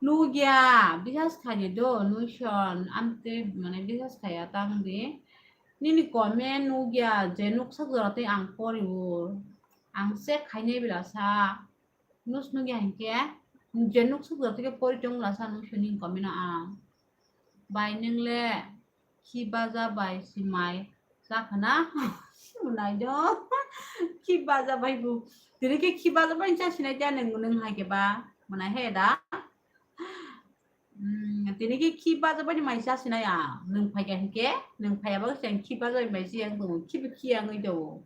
Nukya, bisas khaidi do, Nuison, amte, mane, bisas khaya tang di. Nini comment nukya, je nuksak jora tei ang pori o. Ang check khainai bila sa. Nus nukya hinkhe, je nuksak jora tei pori tong bila sa, Nuison ni comment no ang. Bai nung le, khi baja bai si mai chakhana? Munai do. Khi baja bai bu. Tini khe khi baja bai cha sinai dia nung, nung hai khe ba. Munai he da. Hmm, tini khe khi baja bai mai cha sinai ya. Nung phai khe hinkhe, nung phai ya ba se khi baja bai si yang tu, khi bi khi yang do.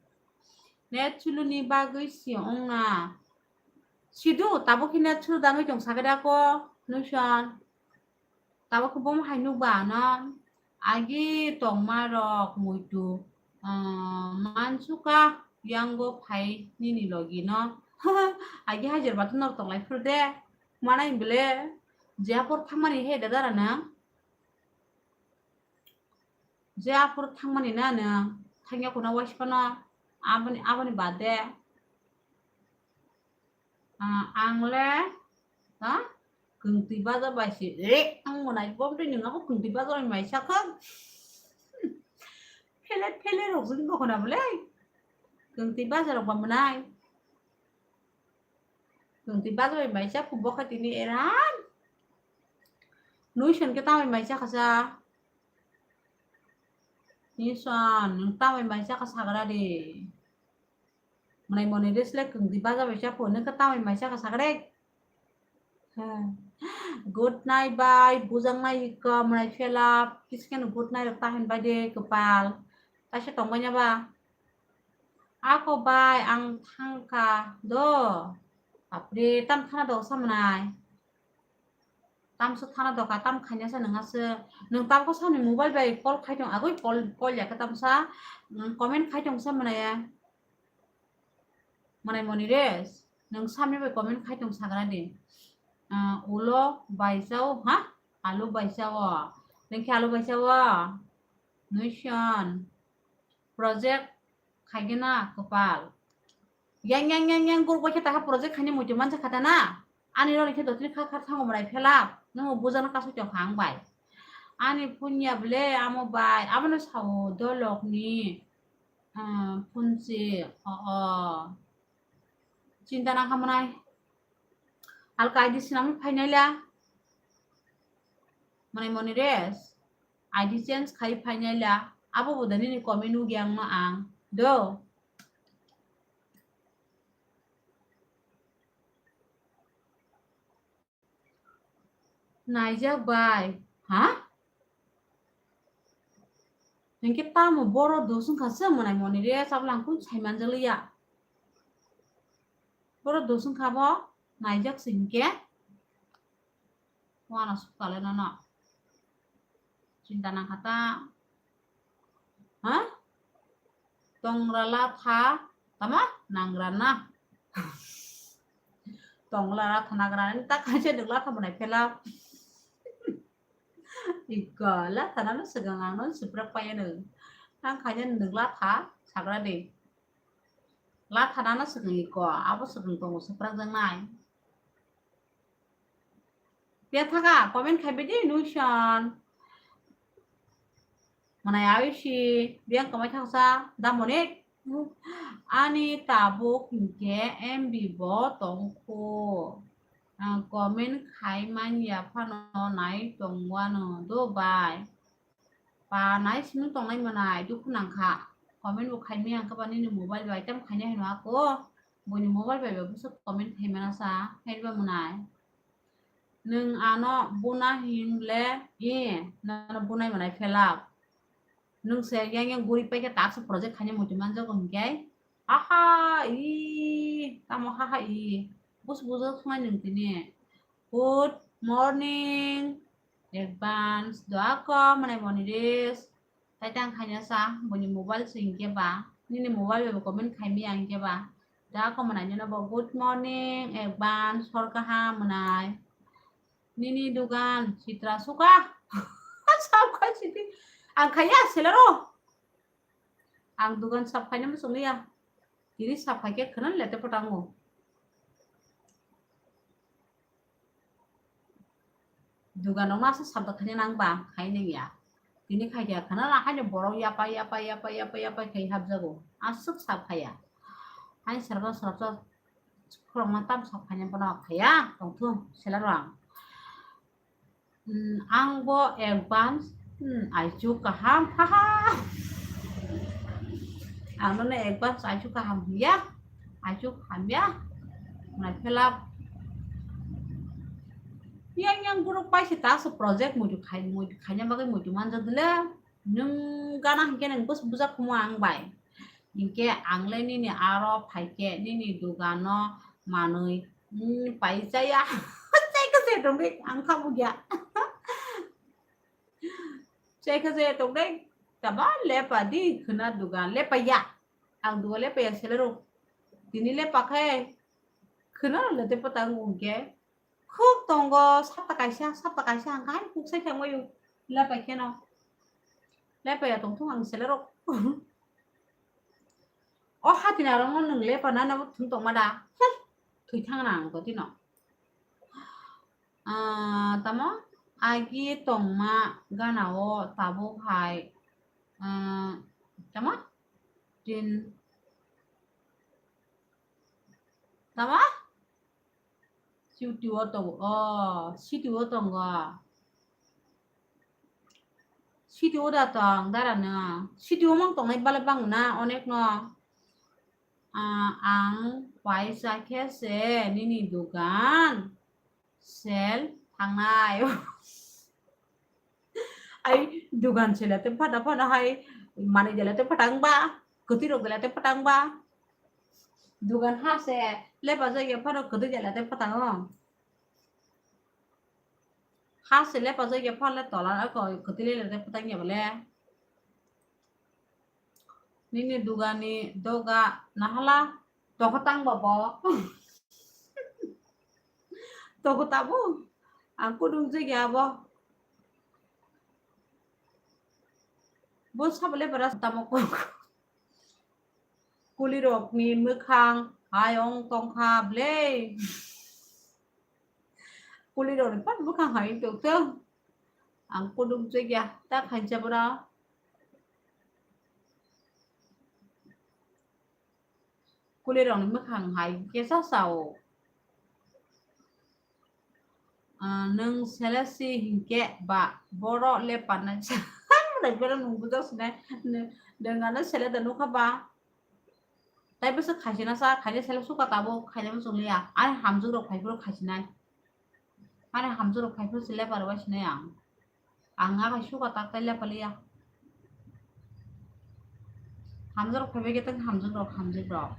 Ne chulu ni bagwi si ong na. Sidu, tabuk khe ne chulu dangwi tong sakhe da ko, Nuison. Tabuk khe bomo hai nukba ano agi tongma rok muitu, ah, mansuka yango phai nini logi no. Agi hajar bathang norok tonglai phuru de. Manai bele je apor thangmani he da dara na. Je apor thangmani na no. Thangya kuna waisipano aboni, aboni bade. Ah, ang le, ha? Kwngtwi baja bai se, eh, ang monai bom twi nung abo kwngtwi baja bai mai sakha. Phele, phele rok jin bokona bole. Kwngtwi baja rok ba monai. Kwngtwi baja bai mai sakha bokha tini eran. Nuison khe tamai mai sakha sa. Nuison, nung tamai mai sakha sagra de. Mwnai moni de sle kwngtwi baja bai cha phone khe tamai mai cha kha sagrek. Good night bai, bujang nai ikko mwnai phela, kiskeno good night rok ta hin bai de kwpal. Kaisa tong bai na ba? Ako bai, ang thang kha do. Bapre, tam thana do sa mwnai. Tamsa thana doka, tam khaina sa nung aswk. Nung tamkho sani mobile bai call khai tong, agoi call, call ya khe tamsa, mm, comment khai tong sa mwnaya. Mwnai moni res, nung sami bai comment khai tong sagra di. Ah, ulo bai chao, ha? Alu bai chao. Nung khe alu bai chao? Nuison. Project khaigena kwpal. Yang, yang, yang, yang, guruk bai khe takha project khaina muitu mansa kha ta na? Ani roni khe dotini kha kha thango mwnai phela. Nungo bujana kasui tong kha ang bai. Ani phone ya ble amo bai. Abono sao dolok ni, ah, phone se. O, o. Chinta nang kha mwnai. Alka I D sinam phainai la. Mwnai moni res. I D change khai phainai la. Abo bo da nini comment nugya ang ma ang. Do. Naijak bai. Ha? Hinkhe tamo boro dos wngkha se mwnai moni re, chabwlang kung sai manjak liya. Boro dos wngkha bo, naijak se hinkhe. Wana sukale nono. Chinta nangkha ta. Ha? Tongra latha, tama? Nangra na. Tongra latha nagra ni ta kaisa dwk latha mwnai phela. Iko, latha nano swkang ang no suprak paya no. Ang khaina nwng latha sagra de. Latha nano swkang iko, abo swkang tongo suprak jang nai. Pia thaka, comment khai bidi nuison. Mwnai ayushi, biang kamai thangsa, da monik. Ani tabuk hinkhe M B bo tongkho. Ah, comment khai manya phano nai tongwano do bai. Pa nai simi tongnai mwnai, dukhu nangkha. Comment bo khai maya hwnkhe ba nini mobile bai tam khaina hino ako. Boni mobile bai ba buso comment khai mana sa, hai ba mwnai. Nwng ano buna hinle, e, nono bunai mwnai phelak. Nwng se yang yang guri paikhe taksa project khaina muitu manjago hinkhe. Aha, i, tamo haha, i. Bus bujak thungnai nwng tini. Good morning. Advance doa ko mwnai moni res. Tai tang khaina sa, boni mobile se hinkhe ba. Nini mobile bai bo comment khai maya hinkhe ba. Da ko mwnai nino bo good morning, advance, hor kaham mwnai. Nini dugan, sitra suka. Sab khai siti. Ang khaya, selero. Ang dugan sap khaina muchung liya. Tini sap khai khe khwna lete pwtango. Dugan rok masa sap da khaina nang ba khai nang ya. Tini khai khe khwna la haino borok yapa yapa yapa yapa yapa khai hapjago. Aswk sap khaya. Haino srapsa srapsa khorokma tam sap khaina bono khaya tongthung sela rang. Hmm, ang bo advance, hmm, aichuk kaham, haha. Ang nono advance aichuk kaham hwnya, aichuk hamya, nai phelap. Yang yang guru paisa ta so project muitu khai, muitu khaina bagwi muitu manja dile, nwng gana hinkhe nwng bus bujak khumu ang bai. Hinkhe ang le nini aro phaikhe nini dugano manwi, hmm, paisa ya. Chai khe se tongde ang khamu ya. Chai khe se tongde taba lepa di khwna dugan lepa ya. Ang dugan lepa ya selero. Tini lepa khe khwna le te patang ungke. Khuk tongo, sapta kaisa, sapta kaisa, ang kaham kuk sai thangbaio. Lepai kheno. Lepai ya tongthung ang selerok. O hatina rokno nwng lepa nana bo thung tongma da? Heh, thwi thangna ang totino. Ah, tamo? Agi tongma gana o tabuk hai. Ah, tamo? Din. Tamo? City o tongo. Oh, city o tongo. City o da tong, dara no. City o mang tongnai bale bang na, onek no. Ah, ang paisa khe se nini dugan sel thangnai. Ai, dugan sela te phada phada hai, mani dela te phatang ba, kwtwi rok dela te phatang ba. Dugan ha se lepa jagya phano kwtwi dela te phatang o. Ha se lepa jagya phano tola ko kwtwi dela te phatang ya bole. Nini dugani doga nahala tokotang bobo. Tokotabo. Ang kudung jagya abo. Bo sabole bara tamo kok. Kulirokni mwkhang hai ong tongkha ble. Kulirokni pat mwkhang hai tongthung. Ang kudung jagya ta khainsa bora. Kulirokni mwkhang hai kesa sao. Ah, nwng sele si hinkhe ba boro le panai sa. Mwnai bero nwng bujak sinai. Nwng ano sele da nukha ba. Tai bwswk khaisina sa, khaina sele suka tabuk, khaina muchung liya. Ani hamjwk rok phaiphuru khaisinai. Ani hamjwk rok phaiphuru se lepa rwbai sinai ang. Ang akai suka tak tai lepa liya. Hamjwk rok phaibai khe tang hamjwk rok, hamjwk rok.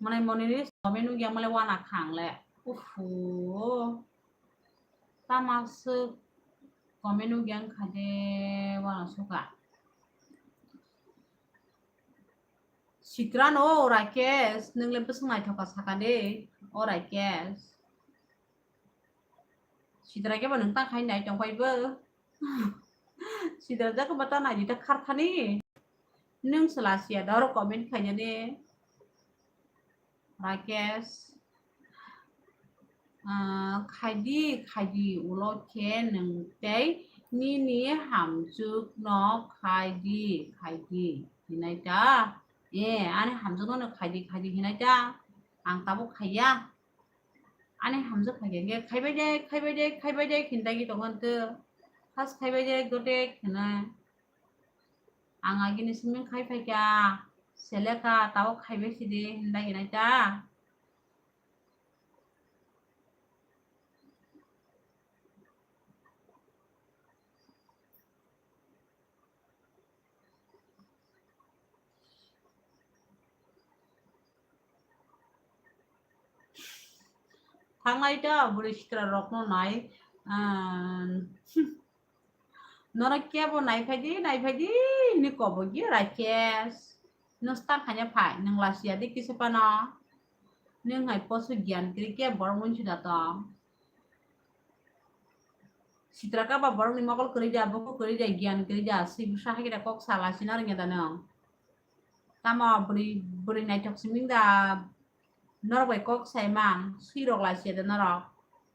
Mwnai monini sobe nugya mole wana khang le. Ufu. Tama swk comment nugya wngkha de wana suka. Sitra no Rakesh, nwng le bwswk naithoka saka de, o Rakesh. Sitra khe bo nwng ta khai nai tong phai bo. Sitra jak ba ta nai di ta khar thani. Nwng sela sia da oro comment khainani. Rakesh. Ah, khaidi, khaidi, ulo khe nwng tei nini hamjwk no khaidi, khaidi, hinai ta. Eh, ani hamjwk no khaidi, khaidi, hinai ta. Ang tabuk khaiya. Ani hamjwk khaikhe, khe khaibai de, khaibai de, khaibai de, khindagi tongo hwnkhe. Khas khaibai de, gote kheno. Ang agini simi khai phaikha, selekha, tabuk khaibai sidi, hindagi nai ta. Thanglai ta bwrwi sitra rokno nai, Ah, norok kebo naiphai di, naiphai di, hini kobo gi Rakesh. Nwng stang khaina phai, nwng lasiya di kisa phano. Nwng hai poso giyan kwrwi kebo borok mwnsu da tong. Sitra kaba borokni mokol kwrwi da, bukhuk kwrwi da, giyan kwrwi da, swi bwsa hai khe da kok sa lachina rwngya da nwng. Tamo bwrwi, bwrwi naithok simi da norok bai kok sai man, swi rok lachia da norok.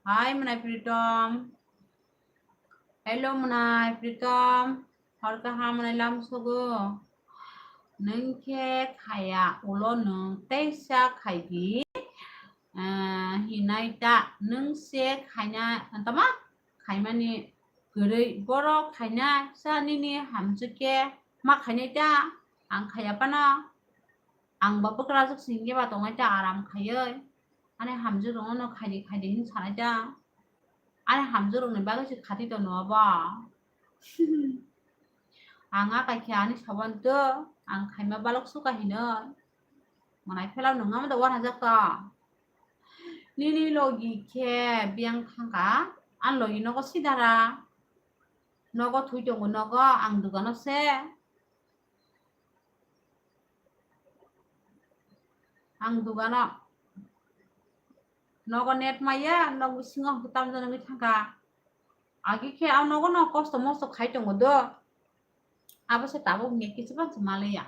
Hai mwnai Pritom. Hello mwnai Pritom. Hor kaham mwnai lam sugo. Nwng khe khaya ulo nwng teisa khai di. Ah, hinai ta nwng se khaina, tama? Khaimani kwrwi, borok khaina sa nini hamjwk khe ma khainai ta, ang khaiya phano, ang ba bwkrajwk singye ba tongnai ta aram khaiwi, ani hamjwk rokno khaidi khaidi hin sanai ta, ani hamjwk rokni bagwi se khati tono abo. Ang a kaikha ani saban to, ang khaima balok suka hinwi, mwnai phela nwng amo da wanajak to. Nini logi khe biyang thangkha, ani logi nogo sidara. Nogo thwi tongo, nogo ang dugano se. Ang dugano. Nogo net maya, nog bisingo tamjani wngwi thangkha. Agi khe ang nogo no kosto mosto khai tongo do. Abo se tabuk hwnwi kisa phano se maliya.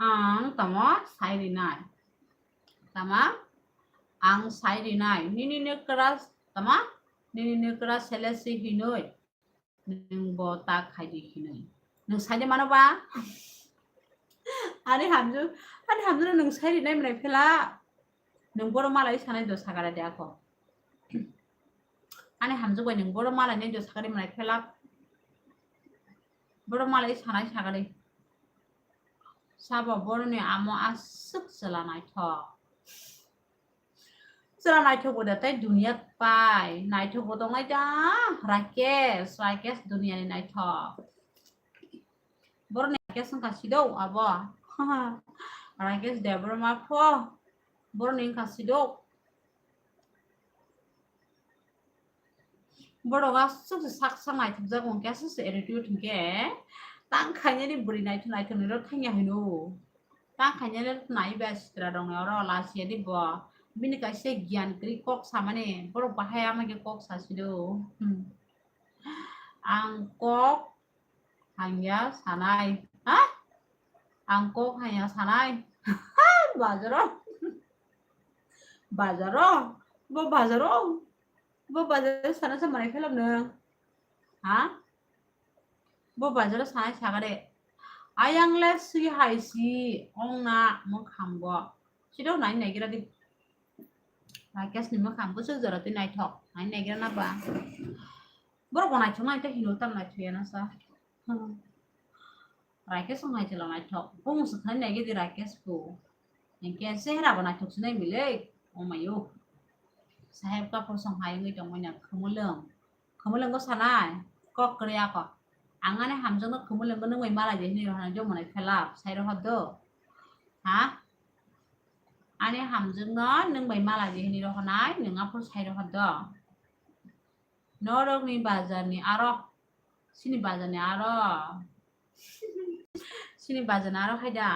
Ang tamo sai rinai. Tama? Ang sai rinai. Nini nokra tama? Nini nokra selesi hinoi. Nwng bo ta khai di hinoi. Nwng sai de mano ba? Ani hamju, ani hamju nwng sai rinai mwnai phela. Nwng boro malai sanai do sagara de ako. Ani hamju bai nwng boro malai nai do sagari mwnai phela. Boro malai sanai sagari. Sabo boroni amo aswk chwla naithok. Chwla naithok bo da tei duniya pai. Naithok bo tongnai da Rakesh, Rakesh duniyani naithok. Boroni Rakesh wngkha sido abo. Rakesh Debbarma pho. Boroni wngkha sido. Borok aswk se sak sak naithokjak hwnkhe aswk se attitude hwnkhe tang khainani bwrwi naithok naithok ni rw thangya hino. Tang khainani nai ba sitra rok ni oro lachiyadi bo. Bini kaisa giyan kwrwi kok samani borok bahai ama khe kok sasido. Hmm. Ang kok hanya sanai. Ha? Ang kok hanya sanai. Bazaro. Bazaro. Bo bazaro. Bo bazaro sana sa manai phelam nang. Ha? Bo bazaro sanai sagare. Ayang le si hai si ong na mo kham bo. Sido nai nai gira di. Rakesh ni mo kham bo suk jora ti nai thok. Nai nai gira na ba. Borok bo naithok nai tei hino tam naithok ya na sa. Hmm. Rakesh wng hai chwla naithok. Bung swkang nai gidi Rakesh bo. Hinkhe chehra bo naithok sinai milek. Omayo. Saheb kapor song hai wngwi tongmani khumulwng. Khumulwng go sanai. Kok kwrwi ako. Ang ani hamjakno khumulwng go nungwi mala je hinwi rohornai do mwnai phelap. Sai rohor do. Ha? Ani hamjakno nungbai mala je hinwi rohornai. Nwng aphuru sai rohor do. Norokni bazarni aro. Sini bazarni aro. Sini bazarni aro hai da.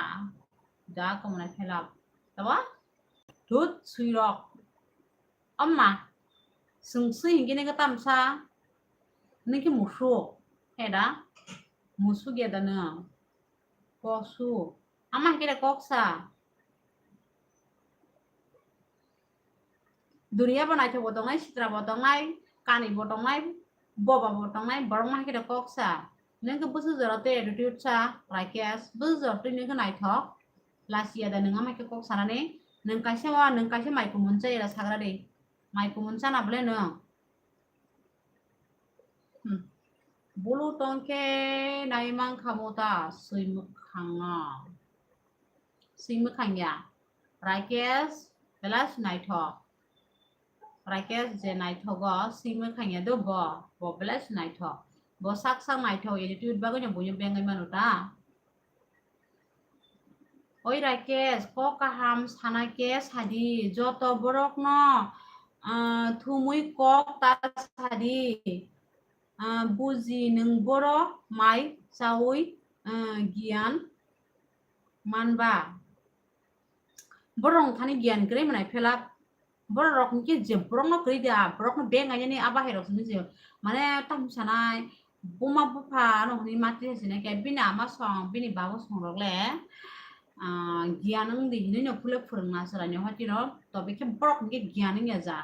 Da komona khelak. Tabo? Thut suirok. Amma. Sungsui hingke nengke tamsa. Nengke musu. Hai da? Musu ge da nang. Kosu. Ama hingke da koksa. Duniya bo naithok bo tongnai, sitra bo tongnai, kani bo tongnai, boba bo tongnai, borok ma khe kok sa. Nwng khe bwswk jora twi attitude sa, Rakesh, bwswk jora twi nwng khe naithok, lasiya da nwng ama khe kok sanani, nwng kaisa wa, nwng kaisa mai kumun cha era sagra de, mai kumun chana bole nwng. Hmm. Bulu tongkhe nai mankha mo ta swi mwkhango. Swi mwkhang ya. Rakesh, belai se naithok. Rakesh je naithogo, swi mwkhang ya do bo, bo belai se naithok. Bo sak sak naithok, attitude bagwi no buino bengai mano ta. Oi Rakesh, kok kaham sana khe sadi, joto borokno, ah, thumui kok ta sadi, ah, buji nwng borok mai chaui, ah, giyan manba. Borok thani giyan kwrwi mwnai phelak. Borok rok hwnkhe je borokno kwrwi da, borokno beng aiyani a bahai rok sini je, mane, tamo sanai, buma bupha no hwnwi mati sinai khe bini ama song, bini babo song rok le, ah, giyan wng di hinwi no phule phwrwngna chwraino hotino, tobe khe borok hwnkhe giyan wngya ja.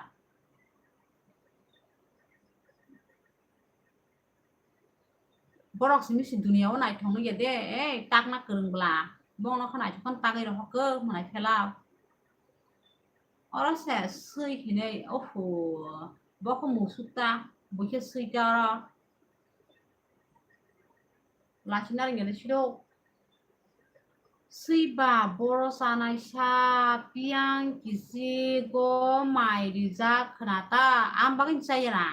Borok simi si duniya o naithok nukya de, ei takna kwrwng bwla. Bono khe naithok khe tagwi rohor khe mwnai phela. Oro se swi hinwi, oho, bo khe musuk ta, bo khe swi ta oro. Lachina ringya de siro. Swiba boro chanai sa piyang kisi go mai rijak khna ta, ang bagwi chaya na.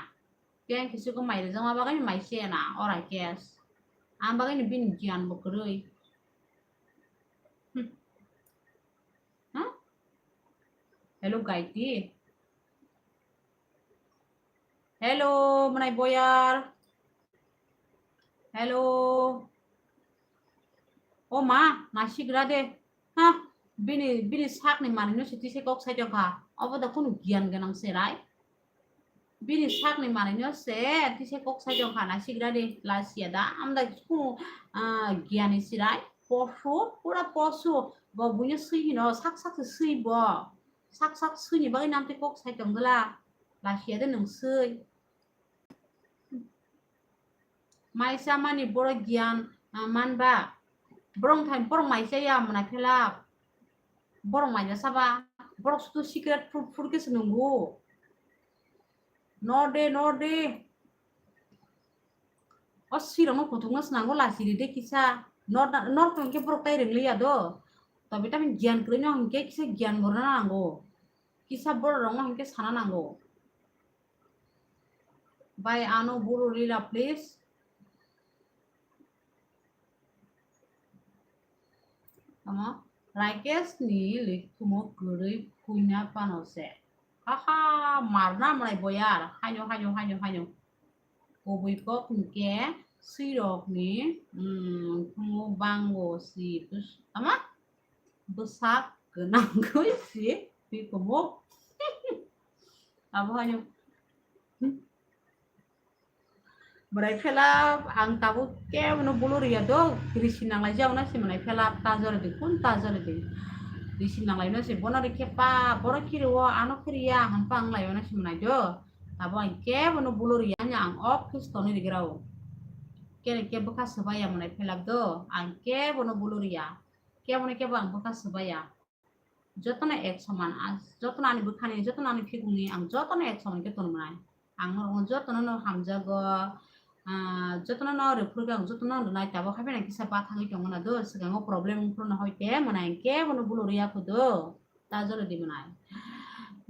Piyang kisi go mai rijak ma bagwi mai chaya na, ora kes. Ang bagwi ni bini giyan bo kwrwi. Hmm. Huh? Hello, Gaiti. Hello, mwnai boyar. Hello. O ma, nasigra de. Ha, bini, bini sakni manwino se tise kok sai tongkha. Obo da kunu giyan gwnang se rai. Bini sakni manwino se tise kok sai tongkha, nasigra de. Lasiya da, amda kunu, ah, giyani se rai. Posu, pura posu. Bo buino swi hino, sak sak se swi bo. Sak sak swini bagwi namtwi kok sai tongdwla. Lasiya de nwng swi. Mai chamani borok giyan, ah, manba. Borok thani borok mai chaya mwnai phela. Borok mai ja saba. Borok sudu secret phur phur khe se nungo. No de, no de. O sirokno kuthukna swnango, lachiri de kisa. Nor, nor hwnkhe borok tai rwngliya do. Tobe tamni giyan kwrwino hwnkhe kisa giyan gorna nango. Kisa borok rokno hwnkhe sana nango. Bai ano buru rila, please. Tamo, Rakesh ni likhumo kwrwi phuina pano se. Haha, marna mwnai boyar. Haino, haino, haino, haino. Kubui kok hwnkhe swirokni, mm, likhumo bango si bws-, tamo? Bwsak gwnangwi si twi kumo. Abo haino. Bwrai phela ang tabuk kebono bulu riya do, risi nanglai jak na si mwnai phela ta jora di, kun ta jora di. Risi nanglai no si bono ri khe pa, boro khiri o, ano khiri ya, han pa ang lai o na si mwnai do. Abo ang kebono bulu riya, ang office toni rigra o. Kene ke bwkha swbaiya mwnai phela do, ang kebono bulu riya. Kebono kebo ang bwkha swbaiya. Jotono ek soman, ah, jotono ani bwkhani, jotono ani phikungni, ang jotono ek soman khe tongmai. Ang norokno jotono no hamjago, ah, jotono no rwphurgo, ang jotono no rwnai, tabuk hapheno kisa bathagwi tongmano do, swkango problem wngphuru no hoite mwnai, ang kebono bulu riya kho do, ta joli di mwnai.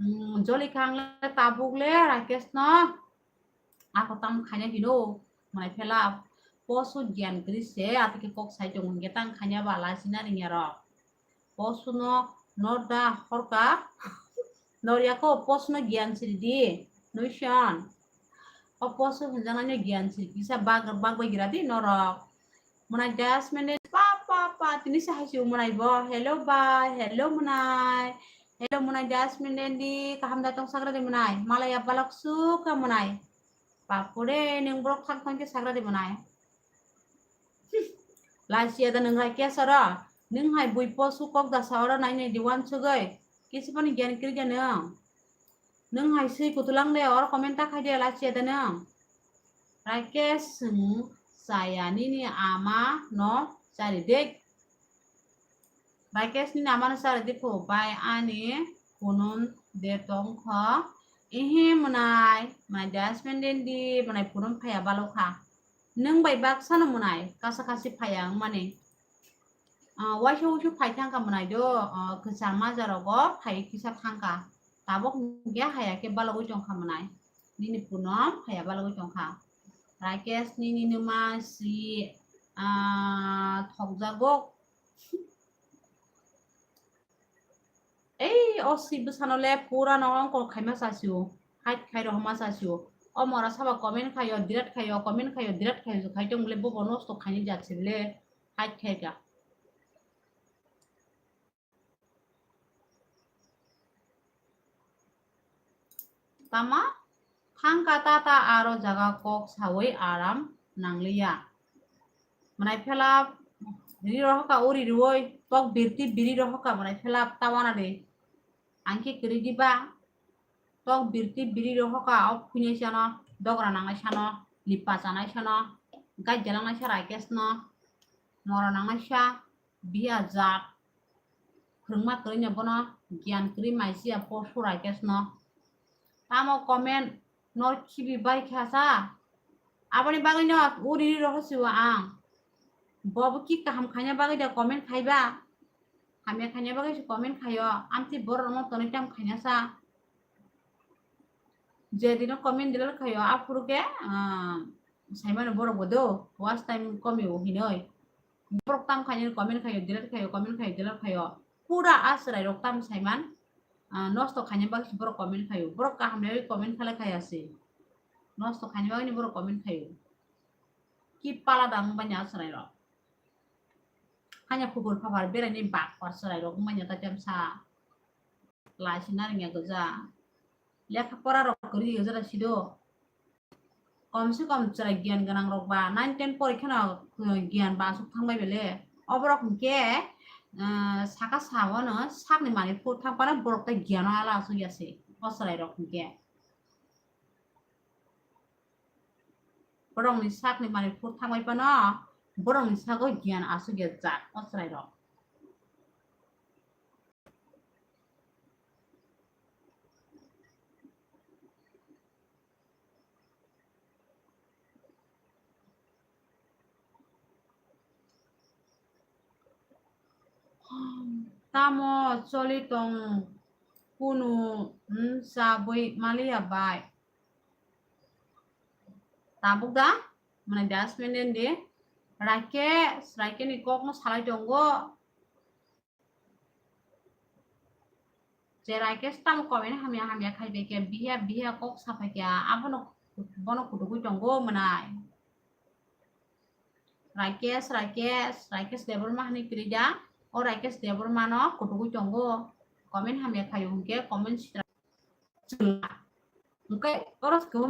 Hmm, joli kha ang le tabuk le Rakesh no ako tam khaina hino, mwnai phela posu giyan kwrwi se, atike kok sai tongo, hwnkhe tang khaina ba lachina ringya rok. Posuno norda horka. Norya ko posuno giyan siri di. Nuison. O posu hwnjaknaino giyan siri kisa bag, bag bai gira di norok. Mwnai Jasmine de pa, pa, pa, tini se hai se mwnai bo. Hello bai, hello mwnai. Hello mwnai Jasmine de di, kaham da tong sagra de mwnai. Malaya balok sukha mwnai. Bapore, nwng borok thang thang khe sagra de mwnai. Lachia da nwng hai kesa ro? Nwng hai bui posu kok da sa oro nai nai di wansugwi. Kisa phano giyan kwrwi da nwng. Nwng hai swi kutulang de oro comment ta khai de lachia da nwng. Rakesh swng chaya nini ama no chari de. Rakesh nini ama no chari de pho bai ani phunum de tong kho. Ihi mwnai, mwnai de asmen den di, mwnai phunum phaiya balo kha. nwng bai baksa no mwnai kasa kasi phaiya wngmani. Ah, waisa waisa phai thangkha mwnai do, ah, kwcham majarogo phai kisa thangkha. Tabok hwnkhe haya khe balogwi tongkha mwnai. Nini punom haya balogwi tongkha. Rakesh nini nwma si, ah, thokjago. Ei, o si bwsano le pura no ongkol khaima chasio. Hide khai rohorma chasio. O mora saba comment khaio, delete khaio, comment khaio, delete khaio, khai tong bole bobo nosto khaini jat se bole hide khai ka. Tama thangka tata aro jaga kok sawi aram nangliya. Mwnai phela ri rohoka uri riwi tok birti biri rohoka mwnai phela tawana de. Angke kiri diba tok birti biri rohoka o phuinai sano dogra nangnai sano lipa chanai sano gai jalangnai sa Rakesh no moro nangnai sa. Biya jat. Khwrwngma kwrwino bono giyan kwrwi maisiya po surai kesno. Tamo comment no khibi bai kha sa. Aboni bagwi no uri ri roho siwa ang. Bobo ki kaham khaina bagwi da comment khaiba. Hamya khaina bagwi se comment khaio. Amtwi borok no tonwi tam khaina sa. Je dino comment delete khaio, aphuru khe, ah, saimano borok bo do, watch time komio hinoi. Borok tam khainani comment khaio, delete khaio, comment khaio, delete khaio. Pura a chwrai rok tam saiman, ah, nosto khaina bagwi borok comment khaio. Borok kaham nai comment khala khaya se. Nosto khaina bagwi borok comment khaio. Ki pala dang banya a chwrai rok. Hanya kubur phabar berai ni bak par chwrai rok banya ta temsa. Lai sina ringya goja. Lekha pora rok kwrwi goja da sido. Kom se kom chwrai giyan gwnang rok ba nine ten porikha no, uh, giyan ba aswk thang bai bele. O borok hwnkhe, uh, saka sao no sakni manwi phut thang phano borok tei giyan o ala aswk ya se. O chwrai rok hwnkhe. Borokni sakni manwi phut thang bai phano borokni sago giyan aswk ya jak o chwrai rok. Tamo choli tong kunu, hmm, chabwi maliya bai. Tabuk da? Mane das menen de. Rakesh, Rakesh ni kok no salai tongo. Je Rakesh tamo comment hamya hamya khai bai khe biya biya kok sa phai khe abono bono kutukwi tongo mwnai. Rakesh, Rakesh, Rakesh Debbarma hani kwrwi da. O Rakesh Debbarma no kutukwi tongo. Comment hamya khaio hwnkhe comment sitra. Hwnkhe oro se kwbangma